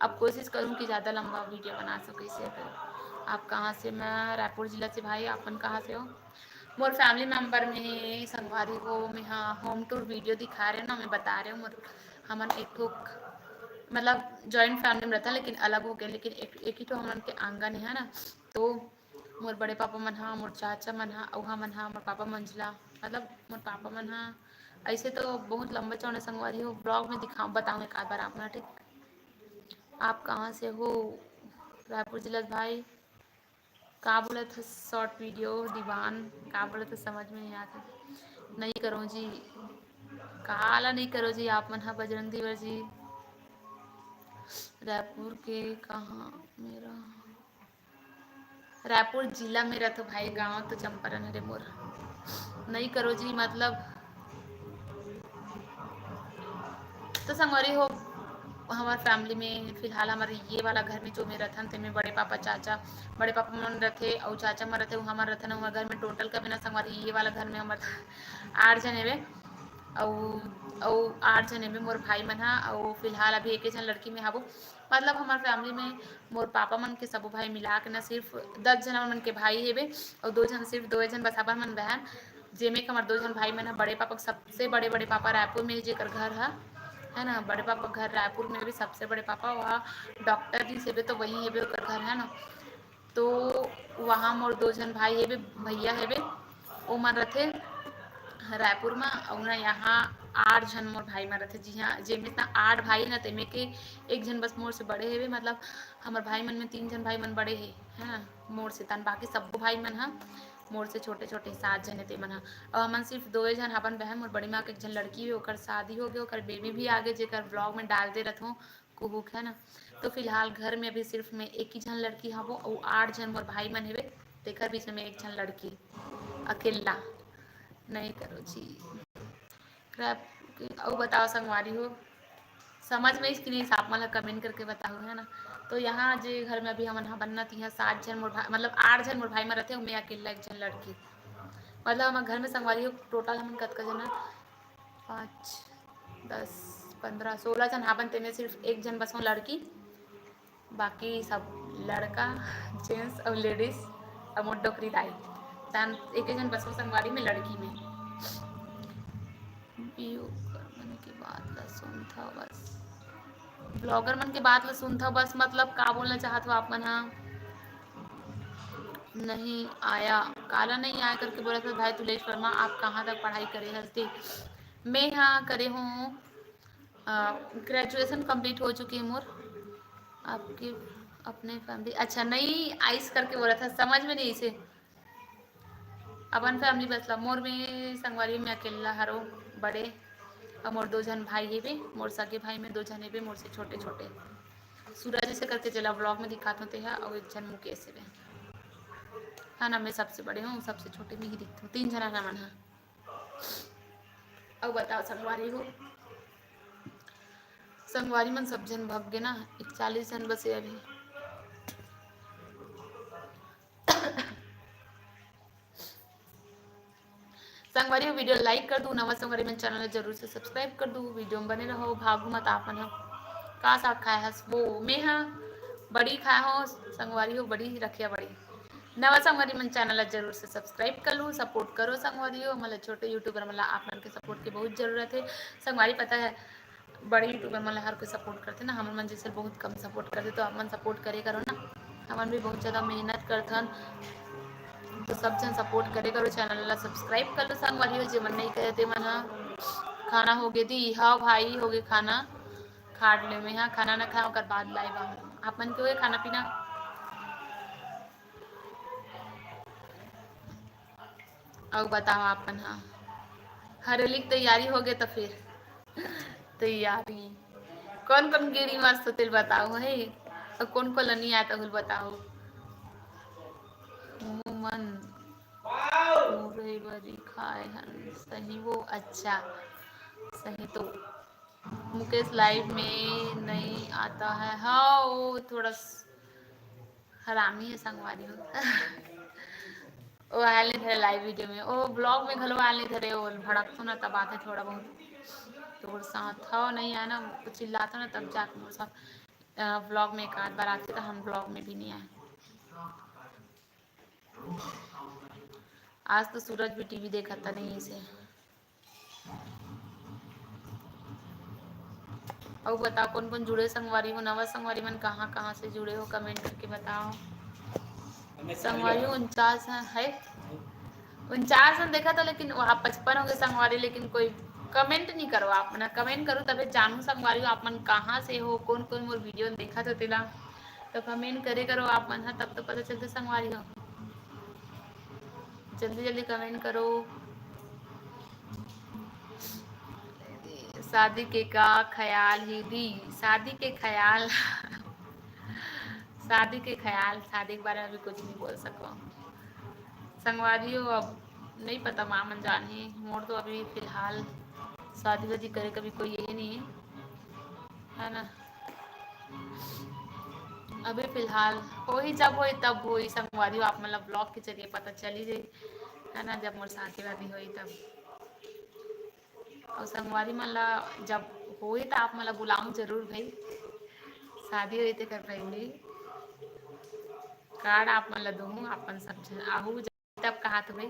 अब कोशिश करूँ कि ज़्यादा लंबा वीडियो बना सकूँ इसे। तो आप कहाँ से? मैं रायपुर जिला से भाई, आप मन कहाँ से हो? मोर फैमिली मेंबर में संगवारी हो, मैं हाँ होम टूर वीडियो दिखा रहे हो ना, मैं बता रहे हो मोर हमन एक ठो मतलब जॉइंट फैमिली में रहता, लेकिन अलग हो गए, लेकिन एक, एक ही ठो हमन के आंगन है ना। तो मोर बड़े पापा मन हा, मोर चाचा मन हा, अउ हमन हा, मोर पापा मंझला, मतलब मोर पापा मन हा। ऐसे तो बहुत लंबा चौड़ा संगवारी हो, ब्लॉग में दिखा बताऊँ एक आध बार आप ना, ठीक। आप कहाँ से हो? रायपुर जिला से भाई। का बोलत ह शॉर्ट वीडियो दीवान, का बोलत ह समझ में नहीं आत है। नहीं करो जी, काला नहीं करो जी आप मन हा बजरंग देवर जी। रायपुर के कहाँ मेरा? रायपुर जिला में रथो भाई, गांव तो चंपारण हरे मोर। नहीं करो जी, मतलब तो संगवारी हो, हमार फैमिली में फिलहाल हमारे ये वाला घर में जो में रथन, तेमे बड़े पापा, चाचा, बड़े पापा मन रथे अउ चाचा मन रथे, वो हमार रथन, हमार घर में टोटल का बिना संगवारी ये वाला घर में हमार आठ जन हेवे, अउ अउ आठ जन हेवे मोर भाई मन हा, अउ फिलहाल अभी एक झन लड़की में हाबो। मतलब हमार फैमिली में मोर पापा मन के सबो भाई मिला के ना सिर्फ दस जन मन के भाई हेवे, अउ दो जन, सिर्फ दो जन बस अपन मन बहन, जेमे के हमार दो झन भाई मन ह, बड़े पापा के सबसे बड़े, बड़े पापा रायपुर में हे, जेकर घर ह, है ना, बड़े पापा के घर रायपुर में भी सबसे बड़े पापा, वह डॉक्टर जी से भी तो वही हेबे ओकर घर, है ना। तो वहाँ मोर दो झन भाई हेबे, भैया हेबे, ओ मन रथे रायपुर में, अउ ना यहाँ आठ झन मोर भाई मन रथे। जी हाँ, जेमे इतना आठ भाई ना, तेमे के एक झन बस मोर से बड़े हेबे, मतलब हमर भाई मन में तीन झन भाई मन बड़े हे, है ना, मोर से तन बाकी सबो भाई मन ह मोर से छोटे छोटे सात झन हे ते मन ह। अउ हमन सिर्फ दोए झन, अपन बहन, मोर बड़ी माँ के एक झन लड़की हे, ओकर शादी हो गए, ओकर बेबी भी आ गए, जेकर ब्लॉग में डालते रहथों, कुहू है ना। तो फिलहाल घर में अभी सिर्फ मैं एक ही झन लड़की हवो, अउ आठ झन मोर भाई मन हेवे, तेकर बीच में एक झन लड़की अकेला। नहीं करो जी। क्रैप। अउ बताओ संगवारी हो, समझ में आइस कि नहीं, आप मन ला comment करके बताओ, है ना। तो यहाँ जे घर में अभी हमन ह बनना, तिहा सात झन मोर भाई, मतलब आठ झन मोर भाई में रहते, मैं अकेला एक झन लड़की। मतलब हमर घर में संगवारी हो, total हमन कतका झन, पाँच, दस, पन्द्रह, सोलह झन हावन, तेमे सिर्फ एक झन बस हो लड़की, बाकी सब लड़का, gents अउ ladies, अउ मोर डोकरी दाई। तन एक झन बस हो संगवारी में लड़की में। Vlogger मन के बात ला सुनथव बस। Vlogger मन के बात ला सुनथव बस, मतलब का बोलना चाहत हो आप मन ह? नहीं आया, काला नहीं आया करके बोलत हे भाई तुलेश वर्मा, आप कहाँ तक पढ़ाई करे हस? मैं हाँ करे हूँ, अ, graduation complete हो चुकी है मोर। आपके अपने family, अच्छा, नहीं आइस करके बोलत हे, समझ में नहीं इसे। अपन family बस ला, मोर में संगवारी में अकेला हरो बड़े, अउ मोर दो झन भाई हेबे, मोर सगे भाई में दो झन हेबे, मोर से छोटे छोटे। सूरज से करके जेला vlog में दिखात होते हैं, अउ एक झन मुकेश हेबे, है ना। मैं सबसे बड़े हूँ, सबसे छोटे में ही दिखती हूँ, तीन झन है ना मन है। अउ बताओ संगवारी हो, संगवारी मन सब झन भग गे ना, इकतालीस झन बसे अभी। संगवारी हो, video like कर दू, नवा संगवारी मन channel ला जरूर से subscribe कर दू, video में बने रहो। भागू मत आप मन ह। का साग खाए हस? वो मैं ह बड़ी खाए हो संगवारी हो, बड़ी रखिया बड़ी। नवा संगवारी मन channel ला जरूर से subscribe कर लू, support करो संगवारी हो। मतलब छोटे YouTuber मन ला आप मन के support के बहुत जरूरत है संगवारी, पता है बड़े YouTuber मन ला हर कोई support करथे ना, हमन मन जैसे बहुत कम support करथे, तो आप मन support करे करो ना, हमन भी बहुत ज्यादा मेहनत करथन। तो सब झन support करे करो, channel ला subscribe कर लो संगवारी हो, जे मन नहीं करे ते मन ह। खाना हो गे दी? हाँ भाई, हो गे खाना, खा ले। मैं हाँ खाना ना खाए, ओकर बाद live आऊँ। आप मन के हो गे खाना पीना? अउ बताओ आप मन हा, हरेली के तैयारी हो गे त फिर? तैयारी कौन कौन गेड़ी मस्त तेल बताओ है, अउ कौन कौन ला नहीं आए त हुल बताओ। मुंह मन मुरई बरी खाए हन सही वो, अच्छा सही तो। मुकेश live में नहीं आता है, हाँ वो थोड़ा स- हरामी है संगवारी हो। वो आयल नहीं धरे live video में, वो vlog में घलो आयल नहीं धरे, वो भड़कतो ना तब आते थोड़ा बहुत। तो मोर साथ हो नहीं आए ना, वो चिल्लातो ना तब जाके मोर साथ, अ, vlog में एक आध बार आते तो हम vlog में भी नहीं आए। आज तो सूरज भी टीवी देखता नहीं इसे। अउ बताओ कौन कौन जुड़े संगवारी हो, नवा संगवारी मन कहाँ कहाँ से जुड़े हो, comment करके बताओ। संगवारी हो उनचास है, है? उनचास हम देखा था, लेकिन वहाँ पचपन हो गए संगवारी, लेकिन कोई comment नहीं करो आप मन, comment करो तबे जानू संगवारी हो आप मन कहाँ से हो, कौन कौन मोर video देखा था तेला, तो comment करे करो आप मन ह, तब तो पता चलते संगवारी हो। जल्दी जल्दी comment करो। शादी के का ख्याल ही दी? शादी के ख्याल शादी के ख्याल, शादी के बारे में अभी कुछ नहीं बोल सको संगवारी हो। अब नहीं पता, माँ मन जान ही। मोर तो अभी फिलहाल शादी वादी करे का भी कोई यही नहीं है, है ना। अभी फिलहाल होही, जब होही तब होही संगवारी हो, आप मन ला vlog के जरिए पता चली जाही, है ना, जब मोर शादी वादी होही तब। अउ संगवारी मन ला जब होही त आप मन ला बुलाऊं जरूर भाई, शादी होही तेकर पहली card आप मन ला दूहूं, आप मन सब झन आहू तब कहा तो भाई,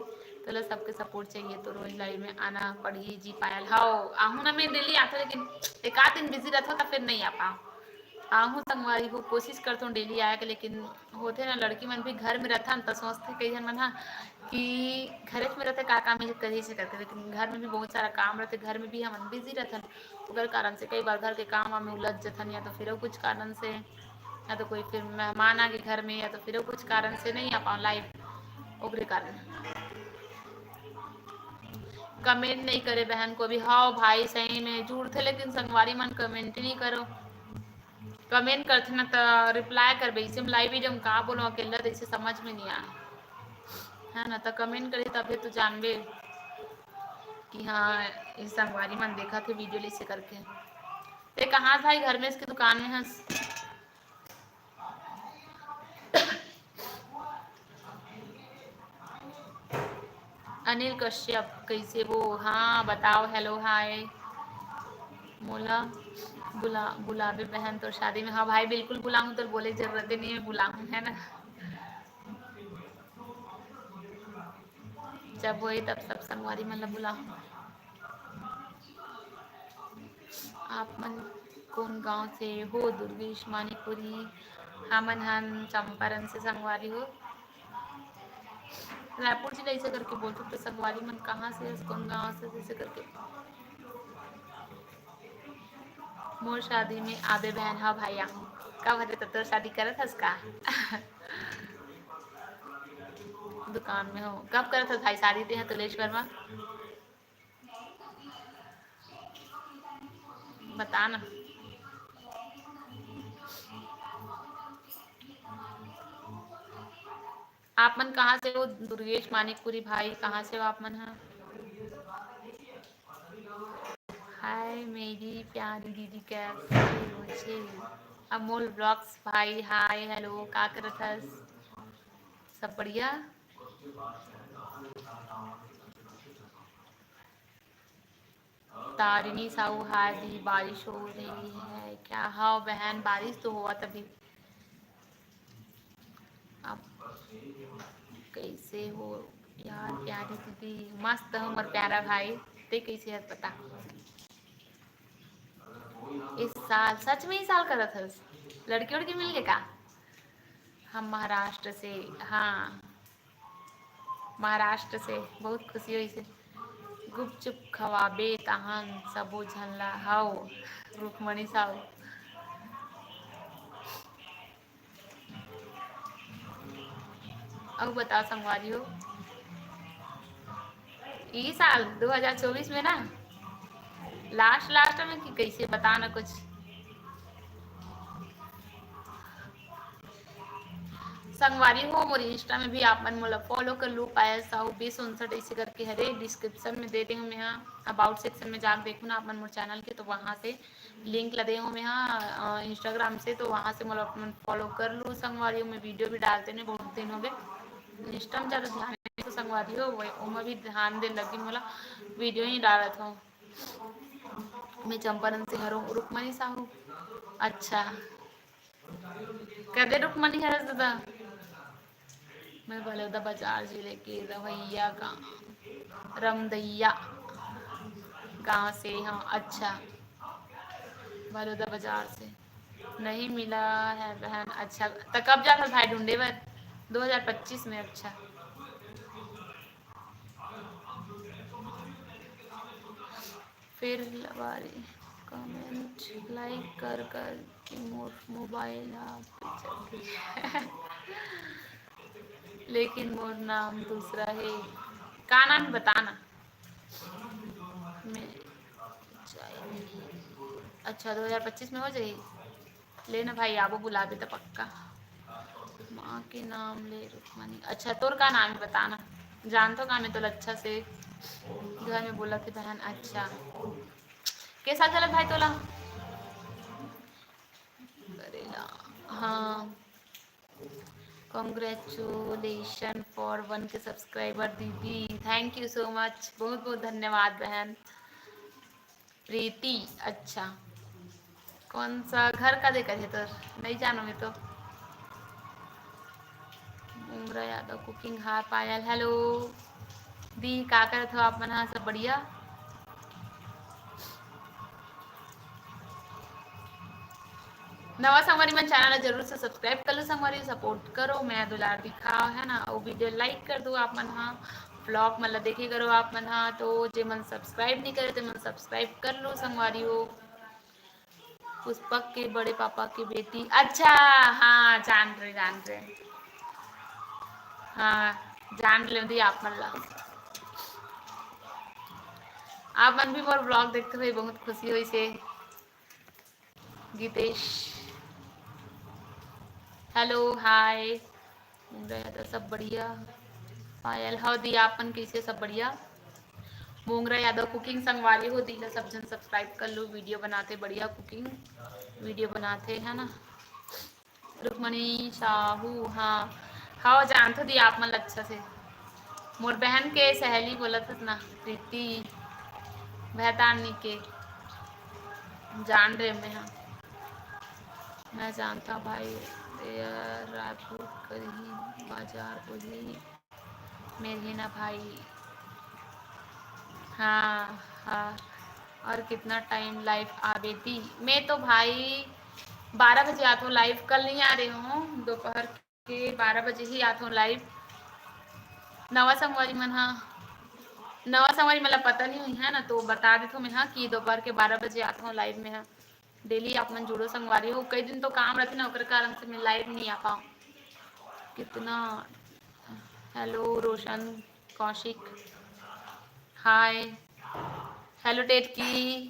तोला सबके support चाहिए तो रोज live में आना पड़ही जी पायल। हाव, आहूं ना, मैं daily आथों, लेकिन एक आध दिन busy रहथों त फिर नहीं आ पाओ। आहूं संगवारी हो, कोशिश करथों daily आए के, लेकिन होथे ना, लड़की मन भी घर में रहथन त सोचथे कई झन मन हा कि घरेच में रहथे, का काम करही से करके, लेकिन घर में भी बहुत सारा काम रहथे, घर में भी हमन busy रहथन, ओकर कारण से कई बार घर के काम में उलझ जथन, या तो फिर कुछ कारण से, या तो कोई फिर मेहमान आ गए घर में, या तो फिर कुछ कारण से नहीं आ पाओ live, ओकरे कारण। Comment नहीं करे बहन को भी। हाव भाई, सही में जुड़थे, लेकिन संगवारी मन comment नहीं करो। Comment करथे ना त reply करबे, इसे में live video में का बोलो अकेला, त इसे समझ में नहीं आए, है ना? त comment करही तभे तो जानबे कि हाँ, ये संगवारी मन देखा थे video ले इसे करके। ते कहाँ भाई, घर में इसकी दुकान में हंस? अनिल कश्यप, कैसे हो? हाँ, बताओ, hello, hi। मोला बुला, बुलाबे बहन तोर शादी में। हाँ भाई, बिल्कुल बुलाऊँ, तोर बोले जरूरत ही नहीं है, बुलाऊँ, है ना? जब होई तब सब संगवारी मन ला बुलाऊँ। आप मन कौन गांव से हो? दुर्गेश मानिकपुरी। हमन हन चंपारण से संगवारी हो। रायपुर जिला ऐसे करके बोलते तो संगवारी मन कहाँ से, कौन गांव से, जैसे करके। मोर शादी में आबे बहन। हाँ भाई, आहूँ। कब हरे तो तोर शादी करत हस का? दुकान में हो। कब करत हस भाई शादी ते ह तुलेश वर्मा? बता ना। आप मन कहाँ से हो? दुर्गेश मानिकपुरी भाई, कहाँ से हो आप मन ह? हाय मेरी प्यारी दीदी, कैसे हो छे? अमोल ब्लॉग्स भाई, हाय, हेलो, का करत हस? सब बढ़िया? तारिणी साहू, हाय दी, बारिश हो रही है क्या? हाँ बहन, बारिश तो होवत अभी। आप कैसे हो यार प्यारी दीदी? मस्त हो मोर प्यारा भाई, ते कैसे है बता? इस साल, सच में इस साल करत हस? लड़की उड़की मिल गए का? हम महाराष्ट्र से, हाँ, महाराष्ट्र से। बहुत खुशी होइसे। गुपचुप खवाबे तहन सबो झन ला। हव, रुक्मणी साहू। अउ बताओ संगवारी हो, ई साल दो हज़ार चौबीस में ना, लास्ट लास्ट में कि कैसे, बता ना कुछ। संगवारी हो, मोर Insta में भी आप मन मोला follow कर लू, पायल साहू बीस उनसठ ऐसे करके हरे, description में दे दे हूँ मैं, हाँ, about section में जाके देखो ना आप मन मोर channel के, तो वहाँ से link ला दे हूँ मैं, हाँ, अ, Instagram से, तो वहाँ से मोला आप मन follow कर लू संगवारी हो। मैं video भी डालते नहीं, बहुत दिन हो गए Insta में ज़्यादा ध्यान नहीं, तो संगवारी हो, वो, ओमा भी ध्यान दे लगी मोला, video ही डालत हूँ। मैं चंपारण से हरऊँ, रुक्मणी साहू। अच्छा, कदे रुक्मणी हरस दादा? मैं बलौदा बाजार जिले के रवैया गांव, रमदैया गांव से। हाँ, अच्छा, बलौदा बाजार से। नहीं मिला है बहन। अच्छा, त कब जात हस भाई ढूंढे बर? दो हज़ार पच्चीस में। अच्छा, फिर लबारी comment like कर कर के मोर mobile हा पीछे। लेकिन मोर नाम दूसरा है। का नाम है बता ना। मैं, अच्छा, दो हज़ार पच्चीस में हो जाही। ले ना भाई, आबो बुलाबे त पक्का। माँ के नाम ले रुक्मणी। अच्छा, तोर का नाम है बता ना, जानथों का मैं तोला अच्छा से। घर में बोलथे बहन। अच्छा, के साल चलत भाई तोला? करेला, हाँ। Congratulation for one K subscriber दीदी, thank you so much, बहुत बहुत धन्यवाद बहन। प्रीति, अच्छा, कौन सा घर का देखत हे तोर? नहीं जानो मैं तो। उमरा यादव cooking, हाय पायल, hello दी, का करत हो आप मन हा? सब बढ़िया? नवा संगवारी मन channel ला जरूर से subscribe कर लो संगवारी, support करो, मया दुलार दिखाओ, है ना, अउ video like कर दो आप मन हा। Vlog मन ला देखे करो आप मन हा, तो जे मन subscribe नहीं करे ते मन subscribe कर लो संगवारी हो। पुष्पक के बड़े पापा की बेटी, अच्छा, हाँ, जान रहे, जान रहे, हाँ, जान ले दी आप मन ला। आप मन भी मोर vlog देखते हुए बहुत खुशी होइसे। Geetesh, Hello, hi। मोंगरा यादव, सब बढ़िया। पायल, हव दी, आप मन कइसे, सब बढ़िया? मोंगरा यादव cooking संगवारी हो दी ला, सब झन subscribe कर लो। Video बनाथे, बढ़िया cooking video बनाथे, है ना? रुक्मणी साहू, हाँ, हव जानथो दी आप मन ला अच्छा से। मोर बहन के सहेली बोलत हस ना, प्रीति भैतानी के, जान रे मैं, हाँ। मैं जानता भाई, ये रायपुर करही बाजार वही मेर ही ना भाई। हाँ, हाँ। और कितना time live आबे दी? मैं तो भाई बारह बजे आत हूँ live, कल नहीं आ रही हूँ, दोपहर के बारह बजे ही आत हूँ live। नवा संगवारी मन हा, नवा संगवारी मन ला पता नहीं हुई है ना, तो बता देत हूँ मैं हा कि दोपहर के बारह बजे आत हूँ live में हा। Daily आप मन जुड़ो संगवारी हो, कई दिन तो काम रहते ना, ओकर कारण से मैं live नहीं आ पाऊँ। कितना, hello रोशन कौशिक, hi, hello टेटकी,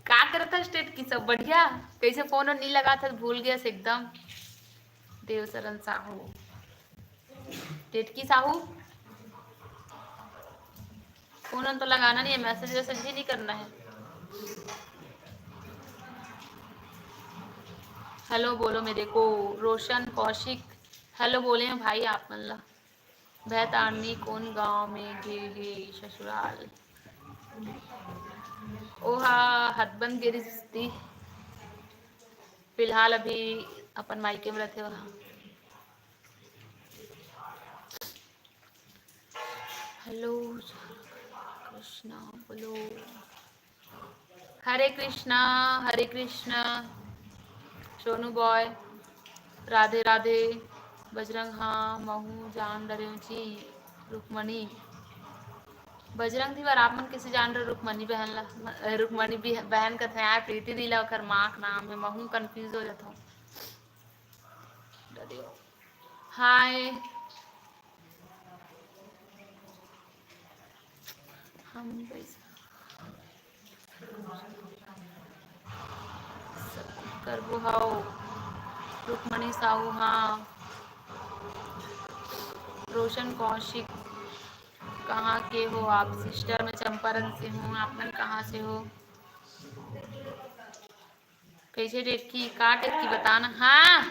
का करत हस टेटकी, सब बढ़िया? कैसे phone नहीं लगात हस, भूल गया एकदम। देवसरन साहू, टेटकी साहू, phone तो लगाना नहीं है, message वैसेज भी नहीं करना है। Hello बोलो मेरे को, रोशन कौशिक, hello बोले हैं भाई आप मन ला। भैतारनी कौन गांव में गे हे ससुराल? ओहा हथबंद गे रिहिस ती, फिलहाल अभी अपन मायके में रहथे ओहा। Hello कृष्णा बोलो। हरे कृष्णा, हरे कृष्णा। सोनू boy, राधे राधे। बजरंग, हाँ महू जान डरेव जी। रुक्मणी, बजरंग दीवार, आप मन कैसे जान रहे रुक्मणी बहन ला? म-, रुक्मणी बी-, बहन कथे आय, प्रीति दी ला ओकर माँ के नाम है, महू confuse हो जाता हूँ। डरेव। Hi। हम कैसे करबो हव? रुक्मणी साहू, हाँ। रोशन कौशिक, कहाँ के हो आप? Sister, मैं चंपारण से हूँ, आप मन कहाँ से हो? कैसे टेटकी, का टेटकी, बता ना। हाँ,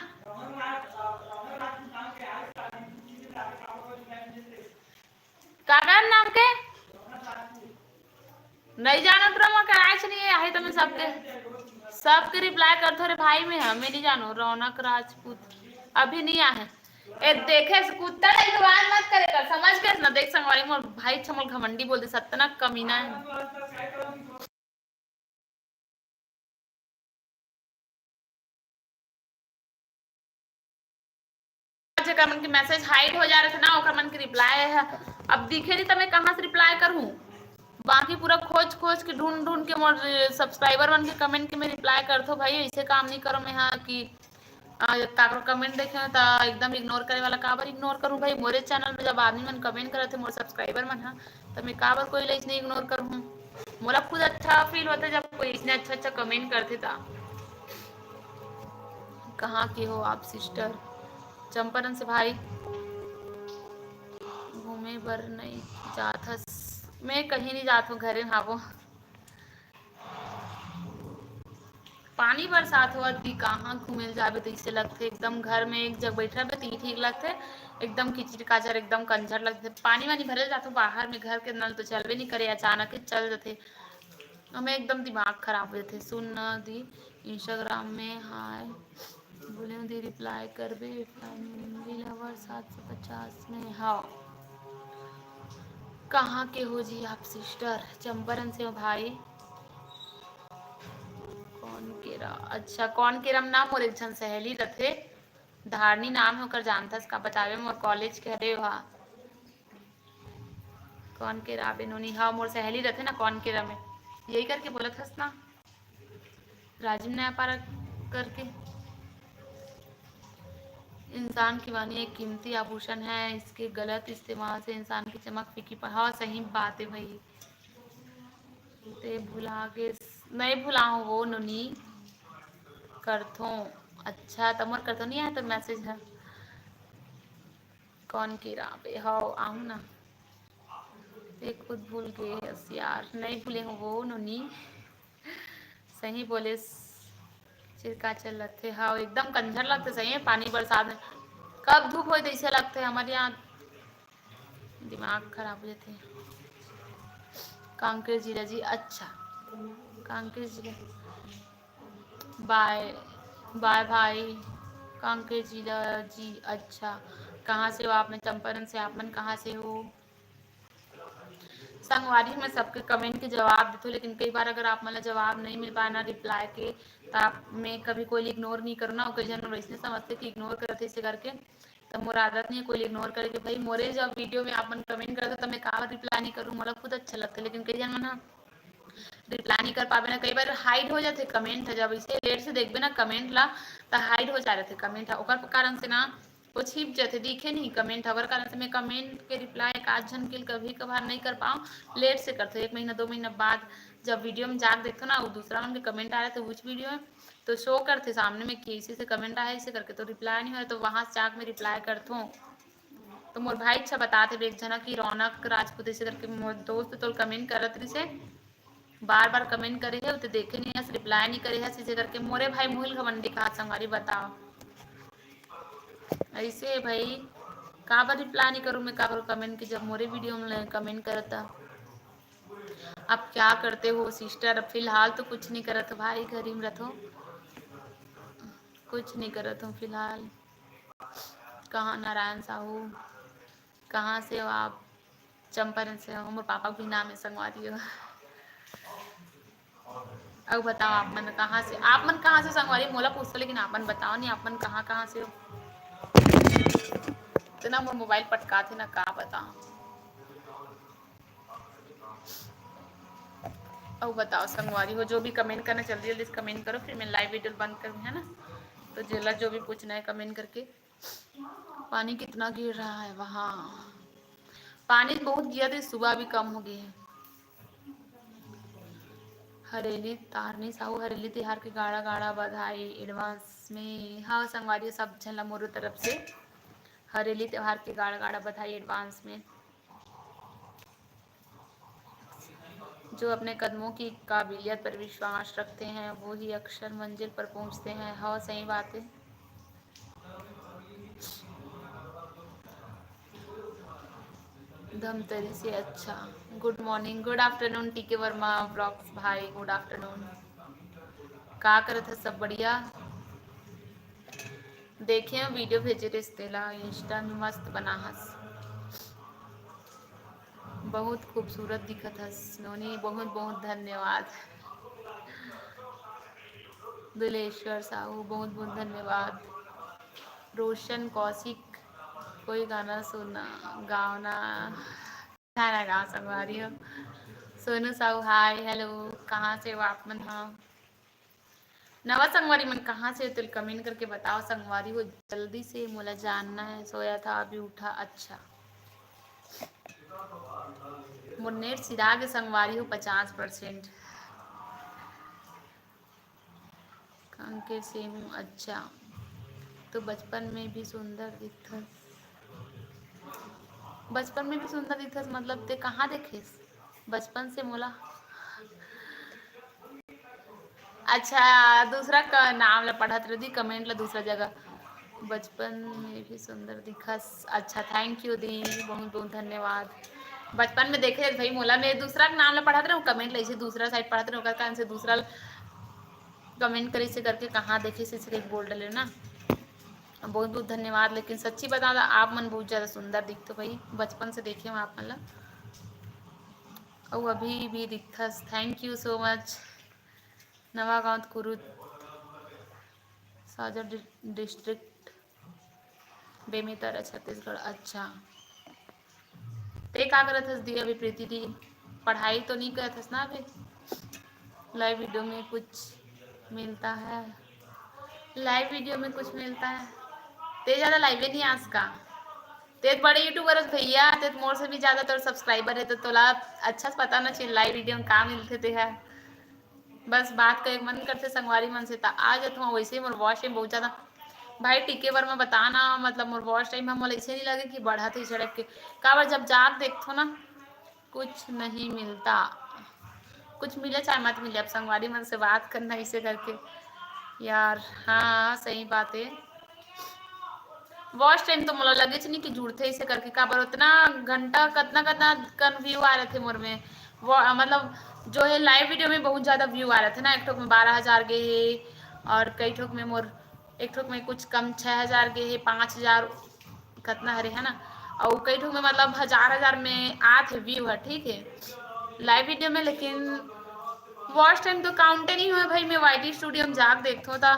का कर नाम के? नहीं जानत रहो, मैं कराए नहीं है, आहे तो मैं सबके, सबके reply करथो रे भाई, मैं हमें नहीं जानो। रौनक राजपूत, अभी नहीं आहे। ए, देखे से कुत्ता नहीं तो बात मत करे कर, समझ गए ना? देख संगवारी, मोर भाई छमल घमंडी बोल दे, सत्तना कमीना है। जेकर मन के message hide हो जा रहे थे ना, ओकर मन के reply है। अब दिखे नहीं तो मैं कहाँ से reply करूँ? बाकी पूरा खोज खोज के, ढूंढ ढूंढ के मोर subscriber मन के comment के मैं reply करथो भाई। ऐसे काम नहीं करो मैं, हाँ, कि आ, काकरो comment देखे हो त एकदम ignore करे वाला। काबर ignore करूँ भाई? मोरे channel में जब आदमी मन comment करत हे, मोर subscriber मन ह, त मैं काबर कोई ला इसने ignore करूँ? मोला खुद अच्छा feel होता है जब कोई इसने अच्छा अच्छा comment करथे त। कहाँ के हो आप sister? चंपारण से भाई। घूमे बर नहीं जात हस? मैं कहीं नहीं जात हूँ, घरे हावो। पानी बरसात होवत भी कहाँ घूमे ल जाबे, तइसे लगथे एकदम घर में एक जगह बैठ रहबे त ई ठीक लगथे। एकदम किचिर काचर, एकदम कंझर लगथे। पानी वानी भरे ल जाथो बाहर में, घर के नल तो चलबे नहीं करे, अचानक के चल जथे। हमें एकदम दिमाग खराब हो जथे। सुन न दी, Instagram में hi बोले दी, reply करबे family lover सात सौ पचास में। हाँ, कहाँ के हो जी आप sister? चंपारण से हो भाई। कौन केरा? अच्छा, कौन केरा में ना मोर एक झन सहेली रथे, धारनी नाम है ओकर, जानथस का? बतावे, मोर college के हरे ओहा। कौन केरा आबे नोनी? हाँ, मोर सहेली रथे ना कौन केरा में, यही करके बोलत हस ना, राजिम नया पारा करके। इंसान की वाणी एक कीमती आभूषण है, इसके गलत इस्तेमाल से इंसान की चमक फीकी पड़। हाँ, सही बात है भाई। ते भुला गे? नहीं भुलाहूँ वो नोनी, करथों। अच्छा, त मोर कर तो नहीं आया तो मैसेज है। कौन की राबे? हव, आहूँ ना। ते खुद भूल गे हस यार। नहीं भूले हूँ वो नोनी। सही बोले, चिरका चल लगथे। हव, एकदम कंझर लगथे सही में, पानी बरसात में। कब धूप होय तइसे लगथे हमर यहाँ। दिमाग खराब हो जाथे। कांकेर जिला जी, अच्छा। कांकेर जिला। बाय, बाय भाई। कांकेर जिला जी, अच्छा। कहाँ से हो आप? मैं चंपारण से। आप मन कहाँ से हो? संगवारी, मैं सबके कमेंट के जवाब देथों, लेकिन कई बार अगर आप मन ला जवाब नहीं मिल पाए ना रिप्लाई के, त आप, मैं कभी कोई इग्नोर नहीं करूँ ना, और कई झन वैसने समझथे कि इग्नोर करत हे इसे करके, त मोर आदत नहीं है कोई इग्नोर करे के। भाई, मोरे जब वीडियो में आप मन कमेंट करत हो, त मैं काबर रिप्लाई नहीं करूँ, मोला खुद अच्छा लगथे, लेकिन कई झन मन ह रिप्लाई नहीं कर पावे ना, कई बार हाइड हो जाथे कमेंट ह। जब इसे लेट से देखबे ना कमेंट ला, त हाइड हो जा रथे कमेंट ह, ओकर कारण से ना वो छिप जाथे, दिखे नहीं कमेंट ह, ओकर कारण से मैं कमेंट के रिप्लाई एक आध झन के कभी कभार नहीं कर पाऊँ, लेट से करथों, एक महीना दो महीना बाद जब वीडियो में जाके देखथों ना, वो दूसरा मन के कमेंट आ रहे थे उस वीडियो में, तो शो करथे सामने में कि इसी से कमेंट आया, इसे करके तो रिप्लाई नहीं हो रहा, तो वहाँ से जाके मैं रिप्लाई करथों। तो मोर भाई अच्छा बतात हे एक झना कि रौनक राजपूत, इसे करके मोर दोस्त तो कमेंट करत रहिसे, बार बार कमेंट करे हे, उते देखे नहीं हस, रिप्लाई नहीं करे हस, इसे करके मोरे भाई मुहिल घमंडी कहात संगवारी बताओ। ऐसे है भाई, काबर रिप्लाई नहीं करूँ मैं काबर कमेंट के, जब मोरे वीडियो में कमेंट करता। आप क्या करते हो सिस्टर? अब फिलहाल तो कुछ नहीं करत हो भाई, घर ही में रहत हो, कुछ नहीं करत हो फिलहाल। कहाँ नारायण साहू, कहाँ से हो आप? चंपारण से हो। मोर पापा के भी नाम है संगवारी हो। अब बताओ आप मन कहाँ से, आप मन कहाँ से संगवारी? मोला पूछो, लेकिन आप मन बताओ नहीं, आप मन कहाँ कहाँ से हो? इतना मोर मोबाइल पटकाथे ना, का बताओ। अब बताओ संगवारी हो, जो भी कमेंट करना, जल्दी जल्दी से कमेंट करो, फिर मैं लाइव वीडियो बंद करूँ, है ना? तो जेला जो भी पूछना है कमेंट करके। पानी कितना गिर रहा है वहाँ? पानी बहुत गिरा था, सुबह अभी कम हो गया है। हरेली तारनी साहू, हरेली तिहार के गाड़ा गाड़ा बधाई एडवांस में। हाँ संगवारी, सब झन ला मोरो तरफ से हरेली तिहार के गाड़ा गाड़ा बधाई एडवांस में। जो अपने कदमों की काबिलियत पर विश्वास रखते हैं, वो ही अक्सर मंजिल पर पहुंचते हैं। हाँ, सही बात है। धमतरी से अच्छा। गुड मॉर्निंग, गुड आफ्टरनून टीके वर्मा ब्लॉग्स भाई, गुड आफ्टरनून। का करत है, सब बढ़िया? देखे हो वीडियो भेजे रिश्ते ला, इंस्टा में मस्त बना हस। बहुत खूबसूरत दिखत हस नोनी, बहुत बहुत धन्यवाद। दुलेश्वर साहू, बहुत बहुत धन्यवाद। रोशन कौशिक, कोई गाना सुना, गाओ ना। गाना गाओ संगवारी हो। सोनू साहू, हाय, हेलो, कहाँ से हो आप मन? हाँ, नवा संगवारी मन कहाँ से हो, तेल कमेंट करके बताओ संगवारी हो। जल्दी से, मोला जानना है। सोया था, अभी उठा। अच्छा, मोर नेट सिरा के संगवारी हो, पचास परसेंट। कांकेर से हूँ। अच्छा, तो बचपन में भी सुंदर दिखथस। बचपन में भी सुंदर दिखथस मतलब ते कहाँ देखेस बचपन से मोला? अच्छा, दूसरा का नाम ला पढ़त रही, कमेंट ला दूसरा जगह। बचपन में भी सुंदर दिखस। अच्छा, थैंक यू दी, बहुत बहुत धन्यवाद। बचपन में देखे भाई मोला, मैं दूसरा के नाम ला पढ़त रहूँ, कमेंट ला इसे दूसरा साइड पढ़त रहूँ, ओकर कारण से दूसरा कमेंट करी से करके कहाँ देखे से, से बोल डले ना। बहुत बहुत धन्यवाद। लेकिन सच्ची बता दा, आप मन बहुत ज़्यादा सुंदर दिखते भाई, बचपन से देखे हूँ आप मन ला, अउ अभी भी दिखथस। Thank you so much. नवा गाँव कुरुद, साजा डि-, डिस्ट्रिक्ट, बेमेतरा, छत्तीसगढ़। अच्छा, ते का करत हस दी अभी प्रीति दी? पढ़ाई तो नहीं करत हस ना अभी? लाइव वीडियो में कुछ मिलता है, लाइव वीडियो में कुछ मिलता है। ते ज़्यादा लाइव नहीं आस का? ते बड़े यूट्यूबर हस भैया, ते मोर से भी ज़्यादा तोर सब्सक्राइबर है, तो तोला अच्छा से पता ना चल लाइव वीडियो में का मिलथे ते है। बस बात करे के मन करथे संगवारी मन से, त आ जाथों। वैसे ही मोर वॉच टाइम बहुत ज्यादा, भाई टीके बर मैं बता ना, मतलब मोर वॉच टाइम ह मोला ऐसे नहीं लगे कि बढ़त है झड़क के। काबर जब जाग देखथों ना, कुछ नहीं मिलता, कुछ मिले चाहे मत मिले, अब संगवारी मन से बात करना इसे करके। यार हाँ, सही बात है। वॉच टाइम तो मोला लगेच नहीं कि जुड़थे इसे करके, काबर उतना घंटा कतना कतना कन व्यू आ रहे थे मोर में। वो मतलब जो है लाइव वीडियो में बहुत ज्यादा व्यू आ रहे थे ना, एक ठोक में बारह हजार गए है और कई ठोक में मोर, एक ठोक में कुछ कम छह हजार गए है, पाँच हजार कतना हरे है ना, और कई ठोक में मतलब हजार हजार में आत है व्यू है, ठीक है, लाइव वीडियो में। लेकिन वॉच टाइम तो काउंटे नहीं हुआ भाई, मैं वाईटी स्टूडियो में जाके देखथों ता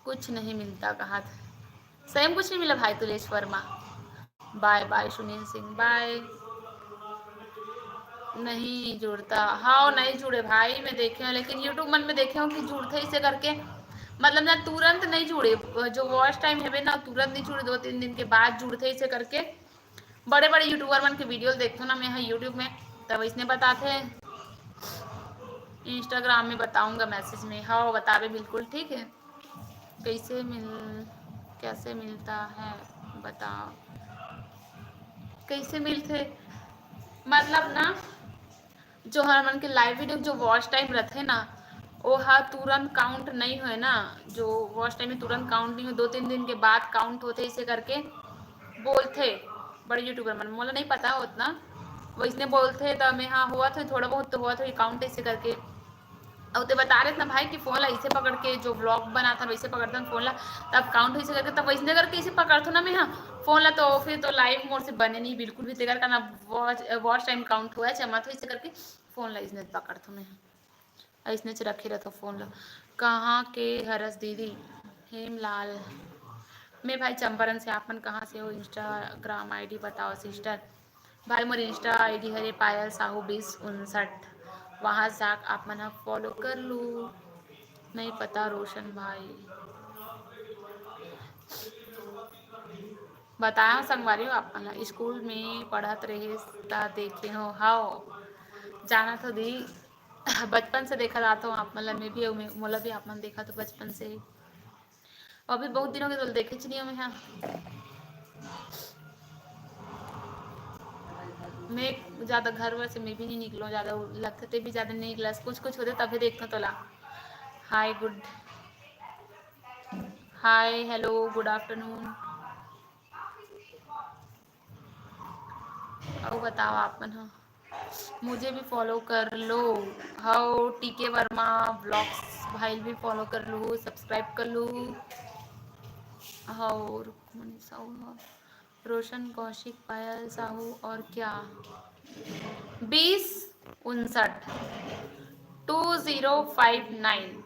कुछ नहीं मिलता कहा था। सही में कुछ नहीं मिला भाई तुलेश वर्मा। बाय बाय सुनील सिंह, बाय। नहीं जुड़ता, हाँ नहीं जुड़े भाई, मैं देखे हूँ, लेकिन यूट्यूब मन में देखे हूँ कि जुड़ते इसे करके, मतलब ना तुरंत नहीं जुड़े, जो वॉच टाइम है ना तुरंत नहीं जुड़े, दो तीन दिन के बाद जुड़ते इसे करके। बड़े बड़े यूट्यूबर मन के वीडियो देखथों ना मैं हाँ यूट्यूब में, तब इसने बताते हैं। इंस्टाग्राम में बताऊंगा मैसेज में, हाँ बतावे बिल्कुल, ठीक है। कैसे मिल, कैसे मिलता है बताओ, कैसे मिलते, मतलब ना जो हमन के लाइव वीडियो जो वॉच टाइम रहते ना, वो हा तुरंत काउंट नहीं होए ना, जो वॉच टाइम में तुरंत काउंट नहीं हो, दो तीन दिन के बाद काउंट होते इसे करके बोलते बड़े यूट्यूबर मन, मोला नहीं पता उतना, वैसने बोलते तो मैं हाँ हुआ था थोड़ा बहुत तो हुआ था काउंट इसे करके। और ते बता रहे ना भाई कि फोन ला इसे पकड़ के जो व्लॉग बनाता वैसे पकड़ता फोन ला, तब काउंट हो इसे करके, तब वैसने करके इसे पकड़थों ना मैं हाँ फोन ला, तो फिर तो लाइव मोर से बने नहीं बिल्कुल भी, तेकर का ना वॉच वॉच टाइम काउंट हुआ है, जमा तो इसे करके फोन ला इसने पकड़थों मैं हाँ। अइसनेच रखे रथों फोन ला। कहाँ के हरस दीदी? हेमलाल। मैं भाई चंपारण से, आप मन कहाँ से हो? इंस्टाग्राम आईडी बताओ सिस्टर। भाई मोर इंस्टा आईडी हरे पायल साहू बीस उनसठ, वहाँ जाके आप मन ह फॉलो कर लू। नहीं पता रोशन भाई। बताया संगवारी हो आप मन ला, स्कूल में पढ़त रहे त देखे हो। हाव, जानत हो दी, बचपन से देखा जात हो आप मन ला, मैं भी, मोला भी आप मन देखा तो बचपन से ही। अभी बहुत दिन हो गए तो देखे च नहीं हो मैं हाँ। मैं ज्यादा घर वर से मैं भी नहीं निकलो ज्यादा, लगते ते भी ज्यादा नहीं निकला, कुछ कुछ होते तभी देखता तोला। हाय गुड, हाय हेलो गुड आफ्टरनून। अउ बताओ आप मन ह। मुझे भी फॉलो कर लो। हव टीके वर्मा व्लॉग्स भाई भी फॉलो कर लू, सब्सक्राइब कर लू। हव रुक्मणी साहू ह। रोशन कौशिक पायल साहू और क्या? बीस उनसठ, two zero five nine.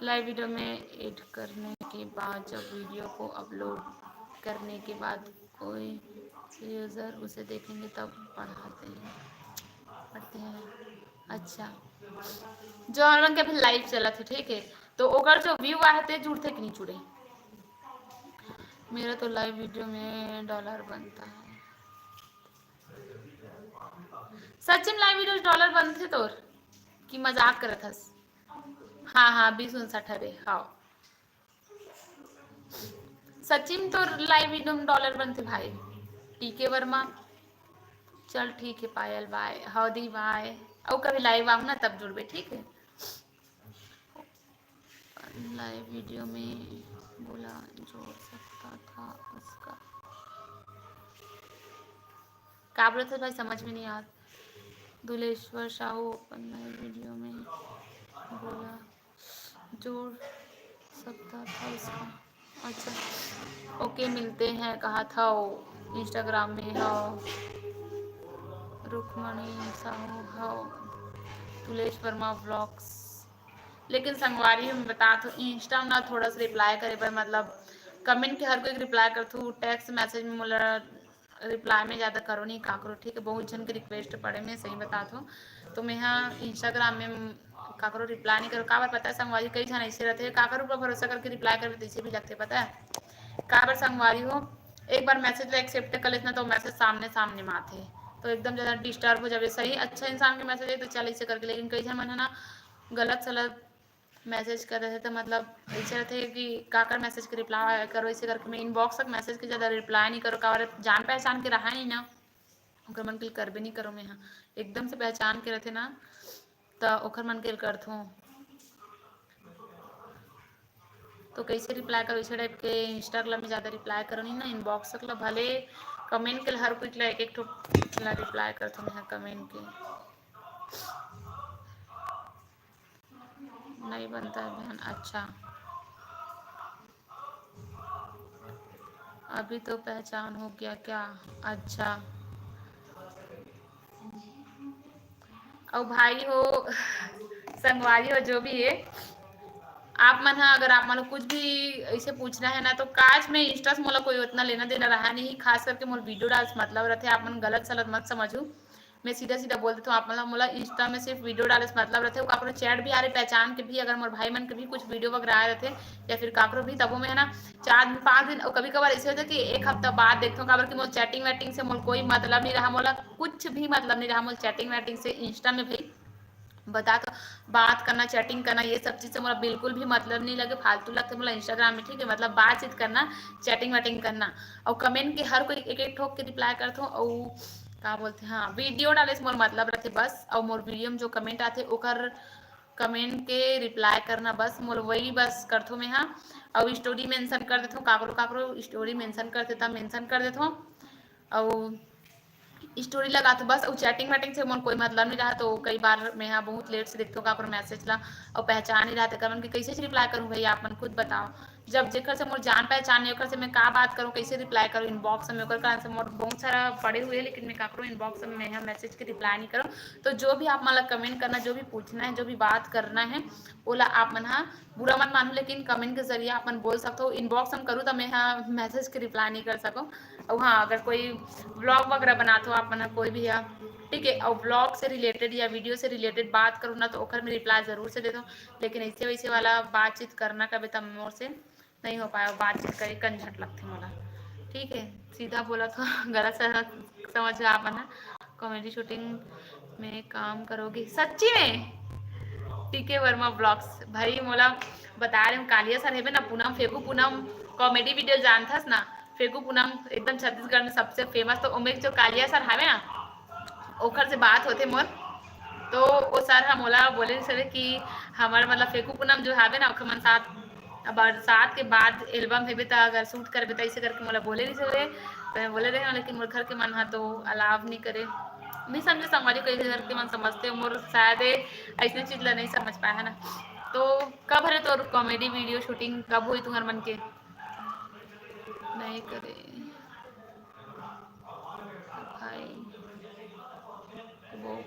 Live video में ऐड करने के बाद जब वीडियो को अपलोड करने के बाद कोई यूजर उसे देखेंगे तब पढ़ाते हैं, पढ़ते हैं। अच्छा, जो हमन के अभी लाइव चलत हे, ठीक है, तो ओकर जो व्यू आए हे ते जुड़थे कि नहीं जुड़े? मेरा तो लाइव वीडियो में डॉलर बनता है। सच्ची में लाइव वीडियो डॉलर बनथे तोर कि मजाक करत हस? हाँ हाँ, बीस उनसठ हरे। हाँ, सच्ची में तोर लाइव वीडियो में डॉलर बनथे भाई। टीके वर्मा, चल ठीक है पायल, बाय। हौदी बाय। अउ कभी लाइव आऊ ना तब जुड़बे, ठीक है। लाइव वीडियो में बोला जोड़ सकता था उसका। का बोलत हे भाई, समझ में नहीं आत। दुलेश्वर साहू अपन लाइव वीडियो में बोला जोड़ सकता था उसका। अच्छा, ओके, मिलते हैं कहा था वो इंस्टाग्राम में। हाँ, रुक्मणी साहू, हाँ, दुलेश वर्मा व्लॉग्स। लेकिन संगवारी, हम बता तो इंस्टा में ना थोड़ा सा रिप्लाई करे पर, मतलब कमेंट के हर कोई रिप्लाई करथू, टेक्स्ट मैसेज में मोला रिप्लाई में ज्यादा करो नहीं काकरो, ठीक है। बहुत झन के रिक्वेस्ट पड़े, मैं सही बता तो, तो मैं हाँ इंस्टाग्राम में काकरो रिप्लाई नहीं करो। काबर पता है संगवारी, कई झन ऐसे रहते हैं काकर ऊपर भरोसा करके रिप्लाई करबे तैसे भी लगते, पता है काबर संगवारी हो? एक बार मैसेज ला एक्सेप्ट कर लेते ना, तो मैसेज सामने सामने में आथे, तो एकदम ज्यादा डिस्टर्ब हो जावे। सही अच्छा इंसान के मैसेज है तो चल ऐसे करके, लेकिन कई झन मन है ना, गलत सलत मैसेज कर देथे, तो मतलब ऐसे रहथे कि काकर मैसेज के रिप्लाई करो, ऐसे करके मैं इनबॉक्स तक मैसेज के ज्यादा रिप्लाई नहीं करो, काबर जान पहचान के रहा नहीं ना, ओकर मन के करबे नहीं करो मैं, हाँ, एकदम से पहचान के रहथे ना, तो ओकर मन के करथों। तो कैसे रिप्लाई करो, इसे टाइप के इंस्टाग्राम में ज्यादा रिप्लाई करो नहीं ना, इनबॉक्स तक ला भले कमेंट के हर कोई ला एक एक ठो ला रिप्लाई करथों मैं, हाँ, कमेंट के। नहीं बनता है बहन। अच्छा, अभी तो पहचान हो गया क्या? अच्छा, और भाई हो, संगवारी हो, जो भी है, आप मन हा अगर आप मन ला कुछ भी ऐसे पूछना है ना, तो काज में इंस्टा से मोला कोई उतना लेना देना रहा नहीं, खास करके मोर वीडियो डाल से मतलब रहथे, आप मन गलत सलत मत समझू। मैं सीधा सीधा बोल देथों आप मन ला, मोला इंस्टा में सिर्फ वीडियो डाले से मतलब रहथे, काकरो चैट भी आ रहे पहचान के भी, अगर मोर भाई मन के भी कुछ वीडियो वगैरह आए रहथे या फिर काकरो भी, तबो मैं है ना चार दिन पाँच दिन, और कभी कभार ऐसे होथे कि एक हफ्ता बाद देखथों, काबर कि मोर चैटिंग वैटिंग से मोर कोई मतलब नहीं रहा, मोला कुछ भी मतलब नहीं रहा मोर चैटिंग वैटिंग से इंस्टा में भी। बता तो, बात करना, चैटिंग करना, ये सब चीज से मोला बिल्कुल भी मतलब नहीं लगे, फालतू लगथे मोला इंस्टाग्राम में, ठीक है, मतलब बातचीत करना, चैटिंग वैटिंग करना, और कमेंट के हर कोई एक एक ठोक के रिप्लाई करथों, और का बोलथे, हाँ, वीडियो डाले से मोर मतलब रहथे बस, और मोर वीडियो में जो कमेंट आथे ओकर कमेंट के रिप्लाई करना बस, मोर वही बस करथों मैं, हाँ। और स्टोरी मेंशन कर देथों, काकरो काकरो स्टोरी मेंशन करथे त मेंशन कर देथों, और स्टोरी लगाथों बस, और चैटिंग वैटिंग से मोर कोई मतलब नहीं रहा, तो कई बार मैं हा बहुत लेट से देखथों काकरो मैसेज ला, और पहचान नहीं रहा, तेकर मन के कैसे रिप्लाई करूँ भैया, आप मन खुद बताओ। जब जेकर से मोर जान पहचान नहीं, ओकर से मैं का बात करूँ, कैसे रिप्लाई करूँ इनबॉक्स में, ओकर कारण से मोर बहुत सारा पड़े हुए हैं, लेकिन मैं काकरो इनबॉक्स में मैं हा मैसेज के रिप्लाई नहीं करूँ। तो जो भी आप मन ला कमेंट करना, जो भी पूछना है, जो भी बात करना है, ओला आप मन हा बुरा मत मानू, लेकिन कमेंट के जरिए आप मन बोल सकथो। इनबॉक्स में करूँ तो मैं हा मैसेज के रिप्लाई नहीं कर सकूँ। और हाँ, अगर कोई व्लॉग वगैरह बनाथो आप मन हा, कोई भी है, ठीक है, और व्लॉग से रिलेटेड या वीडियो से रिलेटेड बात करूँ ना, तो ओकर में रिप्लाई जरूर से देथों, लेकिन ऐसे वैसे वाला बातचीत करना कभी तब मोर से नहीं हो पाए, बातचीत करे कंझट लगथे मोला, ठीक है, सीधा बोला तो गलत सलत समझ गा आप मन हा। कॉमेडी शूटिंग में काम करोगे सच्ची में? टीके वर्मा ब्लॉग्स भाई, मोला बता रहे हूँ, कालिया सर हेबे ना, पूनम, फेगू पूनम कॉमेडी वीडियो जानथस ना, फेगू पूनम एकदम छत्तीसगढ़ में सबसे फेमस, तो ओमे जो कालिया सर हवे ना, ओखर से बात होथे मोर, तो वो सर हा मोला बोले रहिस हवे कि हमर मतलब फेकू पूनम जो हावे ना, ओखर मन साथ बरसात के बाद एल्बम हेबे, त अगर शूट करबे, त ऐसे करके मोला बोले रहिस हवे। तो मैं बोले रहे हूँ, लेकिन मोर घर के मन हा तो अलाव नहीं करे। नहीं समझे संगवारी, कई घर के मन समझते हो, मोर शायद ऐसने चीज ला नहीं समझ पाए है ना। तो कब हरे तोर कॉमेडी वीडियो शूटिंग, कब हुई तुम्हार मन के? नहीं करे भाई वो,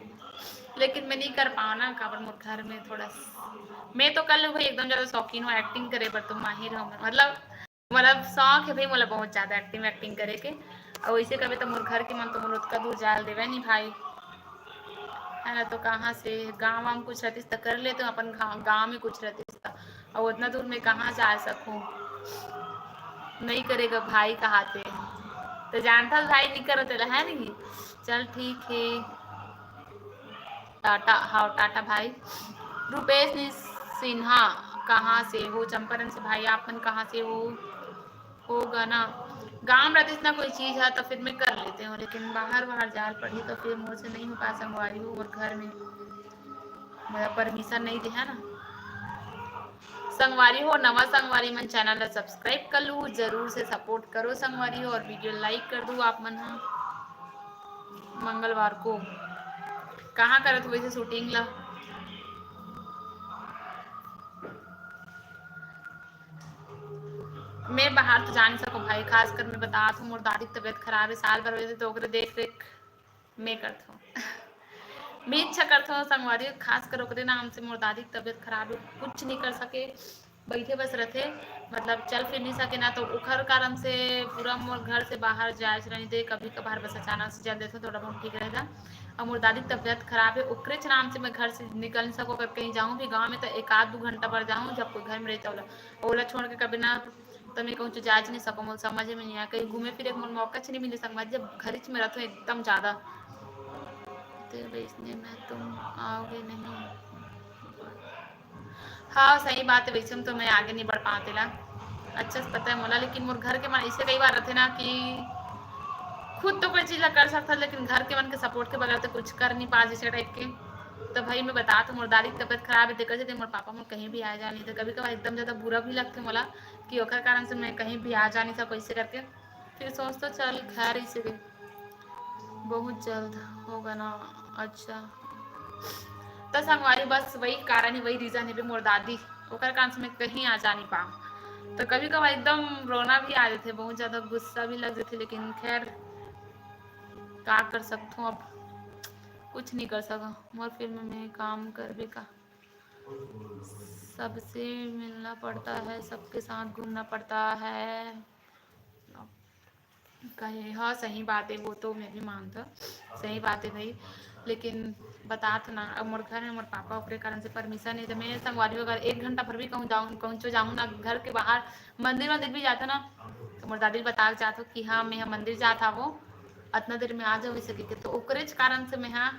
लेकिन मैं नहीं कर पाऊँ ना, काबर मोर घर में थोड़ा स-, मैं तो कर लूँ भाई, एकदम ज्यादा शौकीन हूँ एक्टिंग करे बर, तो माहिर हूँ मैं। मतलब, मतलब शौक है भाई मोला बहुत ज्यादा एक्टिंग एक्टिंग करे के। और वैसे कभी तो मोर घर के मन तो मोर उतका दूर जाल देवे नहीं भाई, है ना। तो कहाँ से गाँव वाम कुछ रहतीस त कर लेते, अपन गाँव में कुछ रहतीस त, और उतना दूर में कहाँ जा सकूँ। नहीं करेगा भाई कहाथे, तो जानता भाई नहीं करत है नहीं। चल ठीक है, टाटा, हाँ टाटा भाई। रुपेश नि-, सिन्हा, कहाँ से हो? चंपारण से भाई, आप मन कहाँ से हो? होगा ना, गाँव रहतीस ना कोई चीज है तो फिर मैं कर लेते हूँ, लेकिन बाहर बाहर जाल पड़ी तो फिर मोर से नहीं हो पाए संगवारी हो, और घर में मेरा परमिशन नहीं दे है ना। संगवारी हो, नवा संगवारी मन चैनल ला सब्सक्राइब कर लू, जरूर से सपोर्ट करो संगवारी हो, और वीडियो लाइक कर दू आप मन हा। मंगलवार को कहाँ करत हुए थे शूटिंग ला? मैं बाहर तो जा नहीं सकूँ भाई, खासकर मैं बता दूँ, मोर दादी की तबीयत खराब है, साल भर वैसे तो ओकरे देख रेख मैं करत हूँ। मैं इच्छा करत हूँ संगवारी, खासकर ओकरे नाम से मोर दादी की तबीयत खराब है, कुछ नहीं कर सके, बैठे बस रहते, मतलब चल फिर नहीं सके ना, तो ओखर कारण से पूरा मोर घर से बाहर जाए से नहीं दे, कभी कभार बस अचानक से चल देते, थोड़ा बहुत ठीक रहेगा। और मोर दादी की तबीयत खराब है, ओकरेच नाम से मैं घर से निकल नहीं सकूँ। अगर कहीं जाऊँ भी गाँव में तो एक आध दो घंटा भर जाऊँ, जब कोई घर में रहता ओला, ओला छोड़ के कभी ना त मैं कहूँ, जाच नहीं सकूँ, मोला समझ में नहीं आया, कहीं घूमे फिरे के मोला मौका च नहीं मिले संगवारी, जब घर च में रहते एकदम ज्यादा। तो इसने में तुम आओगे नहीं? हाँ, सही बात है, वैसे में तो मैं आगे नहीं बढ़ पाते ला, अच्छा से पता है मोला, लेकिन मोर घर के मन ऐसे कई बार रहते ना कि खुद तो कोई चीज ला कर सकता, लेकिन घर के मन के सपोर्ट के बगैर तो कुछ कर नहीं पा, जैसे टाइप के। तो भाई, मैं बता तो, मोर दादी की तबीयत खराब है, तेकर सेती मोर पापा मोर कहीं भी आ जा नहीं, तो कभी कभार एकदम ज्यादा बुरा भी लगते मोला कि ओकर कारण से मैं कहीं भी आ जा नहीं सकूँ, ऐसे करके। फिर सोच तो चल, खैर, इसे भी बहुत जल्द होगा ना। अच्छा, तो संगवारी, बस वही कारण है, वही रीजन है बे, मोर दादी, ओकर कारण से मैं कहीं आ जा नहीं पाऊँ। तो कभी कभार एकदम रोना भी आ जाते, बहुत ज्यादा गुस्सा भी लग जाते, लेकिन खैर, का कर सकथूँ अब, कुछ नहीं कर सका। मोर फिल्म में काम करबे का, सबसे मिलना पड़ता है, सबके साथ घूमना पड़ता है। कहे, हाँ, सही बात है, वो तो मैं भी मानता, सही बात है भाई, लेकिन बता तो ना, अब मोर घर में मोर पापा ओकरे कारण से परमिशन है, तो मैं संगवारी अगर एक घंटा भर भी कहूँ जाऊँ, कहूँ चो जाऊँ ना, घर के बाहर मंदिर वंदिर भी जाता ना, तो मोर दादी बता के जात हो कि हाँ, मैं मंदिर जात हवो, अतना देर में आ जाओ, इसे के, तो ओकरेच कारण से मैं हाँ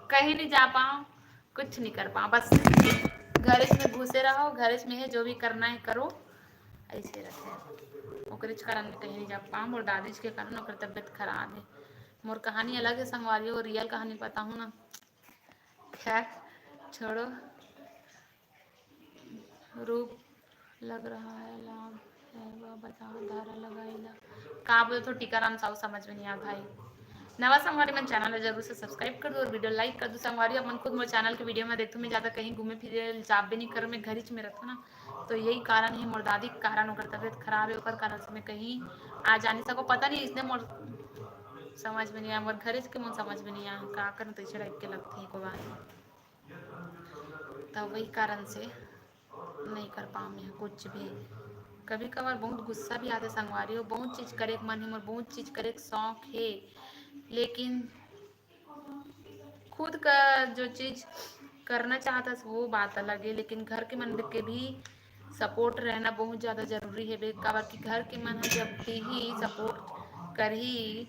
कहीं नहीं जा पाऊँ, कुछ नहीं कर पाऊँ, बस घरेच में घुसे रहो, घरेच में है, जो भी करना है करो, ऐसे रहते हैं। ओकरेच कारण मैं कहीं नहीं जा पाऊँ, मोर दादीज के कारण ओकर तबीयत खराब है। मोर कहानी अलग है संगवारी हो, रियल कहानी बताऊँ ना। खैर, छोड़ो। रूप लग रहा है, लाभ है, वह बताओ, धारा लगाई ला। का बोलत हो टीकाराम साहू, समझ में नहीं आ भाई। नवा संगवारी मन, चैनल ला जरूर से सब्सक्राइब कर दो और वीडियो लाइक कर दो। संगवारी, अपन खुद मोर चैनल के वीडियो में देखो, मैं ज्यादा कहीं घूमे फिरे जाबे नहीं करो, मैं घरीच में रहता ना, तो यही कारण है, मोर दादी के कारण, ओकर तबीयत खराब है, ओकर कारण से मैं कहीं आ जा नहीं सको। पता नहीं इसने मोर समझ में नहीं आया, मोर घरीच के मोर समझ में नहीं आया, का करन, तो ऐसे टाइप के लगते हैं को बात। तो वही कारण से नहीं कर पाऊँ मैं कुछ भी। कभी कभार बहुत गुस्सा भी आते संगवारी हो, बहुत चीज करे के मन है मोर, बहुत चीज करे के शौक है, लेकिन खुद का जो चीज करना चाहता है वो बात अलग है, लेकिन घर के मन के भी सपोर्ट रहना बहुत ज्यादा जरूरी है बे, काबर कि घर के मन ह जब ही सपोर्ट करही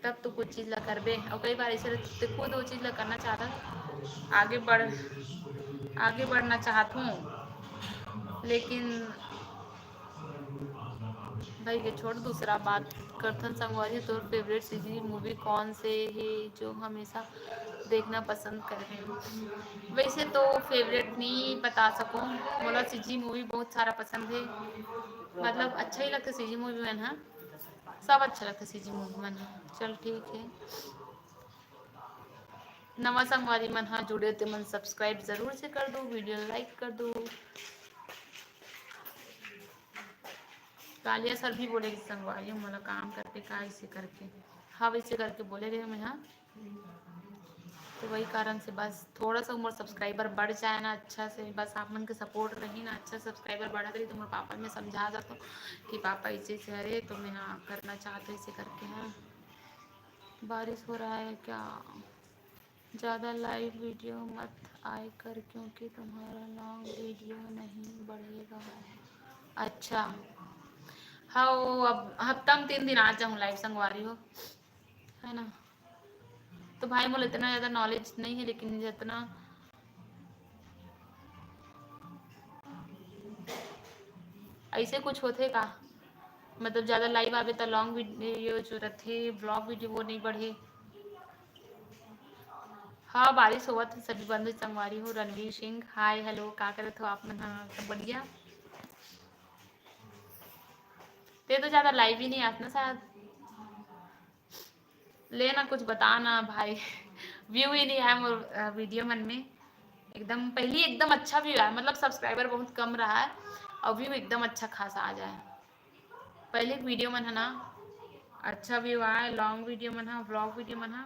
तब तो कुछ चीज ला करबे। और कई बार ऐसे रहते खुद वो चीज ला करना चाहता, आगे बढ़ आगे बढ़ना चाहत हूँ, लेकिन भाई के छोड़, दूसरा बात करथन। संगवारी, तोर फेवरेट सीजी मूवी कौन से है जो हमेशा देखना पसंद करबे? वैसे तो फेवरेट नहीं बता सकूँ, मोला सीजी मूवी बहुत सारा पसंद है, मतलब अच्छा ही लगता सीजी मूवी मन ह, सब अच्छा लगता सीजी मूवी मन ह। चल ठीक है, नवा संगवारी मन ह जुड़े ते मन सब्सक्राइब जरूर से कर दो, वीडियो लाइक कर दो। कालिया सर भी बोले कि संगवारी मोला काम करके का इसे करके, हाँ वैसे करके बोले रहे मैं, हाँ। तो वही कारण से बस थोड़ा सा मोर सब्सक्राइबर बढ़ जाए ना अच्छा से, बस आप मन के सपोर्ट रही ना, अच्छा सब्सक्राइबर बढ़त रही तो मोर पापा मैं समझा जाता कि पापा इसे से हरे तो मैं हाँ करना चाहते इसे करके। हाँ, बारिश हो रहा है क्या? ज़्यादा लाइव वीडियो मत आए कर, क्योंकि तुम्हारा लॉन्ग वीडियो नहीं बढ़ेगा। अच्छा, हाँ, वो अब हफ्ता में तीन दिन आ जाऊँ लाइव संगवारी हो, है ना? तो भाई मोला इतना ज़्यादा नॉलेज नहीं है, लेकिन जितना ऐसे कुछ होथे का, मतलब ज़्यादा लाइव आवे त लॉन्ग वीडियो जो रथे, व्लॉग वीडियो, वो नहीं बढ़े। हाँ, बारिश होवत हे, सभी बंधु संगवारी हो। रणवीर सिंह, हाय, हेलो, का करत हो आप मन? हाँ, सब बढ़िया। ते तो ज़्यादा लाइव ही नहीं आत ना शायद। ले ना, कुछ बता ना भाई। व्यू ही नहीं आया मोर, अ, वीडियो मन में। एकदम पहली एकदम अच्छा व्यू आया, मतलब सब्सक्राइबर बहुत कम रहा है और व्यू एकदम अच्छा खासा आ जाए। पहले के वीडियो मन है ना, अच्छा व्यू आए, लॉन्ग वीडियो मन है, व्लॉग वीडियो मन है,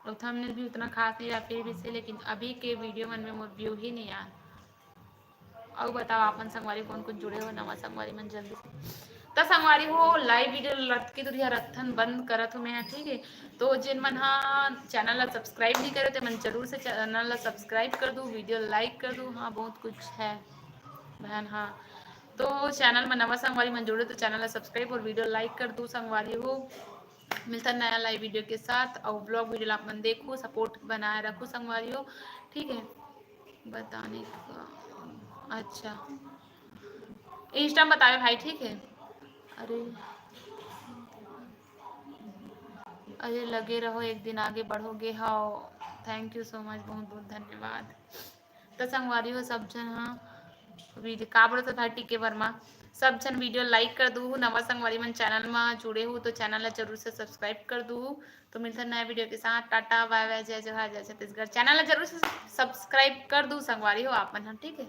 और थंबनेल भी उतना खास नहीं रहा फिर भी से, लेकिन अभी के वीडियो मन में मोर व्यू ही नहीं आया। अउ बताओ, आपन संगवारी कोन कोन जुड़े हो, नवा संगवारी मन जल्दी से। त संगवारी हो, लाइव वीडियो लटकी दुरिहा रखथन, बंद करत हो मैं, ठीक है। तो जिन मन हा चैनल ला सब्सक्राइब नहीं करे, ते मन जरूर से चैनल ला सब्सक्राइब कर दू, वीडियो लाइक कर दू। हाँ, बहुत कुछ है बहन, हाँ। तो चैनल में नवा संगवारी मन जुड़े तो चैनल ला सब्सक्राइब और वीडियो लाइक कर दू संगवारी हो। मिलता नया लाइव वीडियो के साथ और ब्लॉग वीडियो ला आप मन देखो, सपोर्ट बनाए रखो संगवारी हो, ठीक है। बताने का, अच्छा, इंस्टा में बतावे भाई, ठीक है। अरे, अरे लगे रहो, एक दिन आगे बढ़ोगे। हाँ, thank you so much, बहुत बहुत धन्यवाद। तो संगवारी हो सब झन, हाँ, वीडियो का बोलत भाई टीके वर्मा, सब झन वीडियो लाइक कर दू। नवा संगवारी मन चैनल में जुड़े हो तो चैनल ला जरूर से सब्सक्राइब कर दू। तो मिलते हैं नया वीडियो के साथ। टाटा बाय बाय, जय जोहार, जय छत्तीसगढ़। चैनल ला जरूर से सब्सक्राइब कर दू संगवारी हो आप मन, हाँ, ठीक है।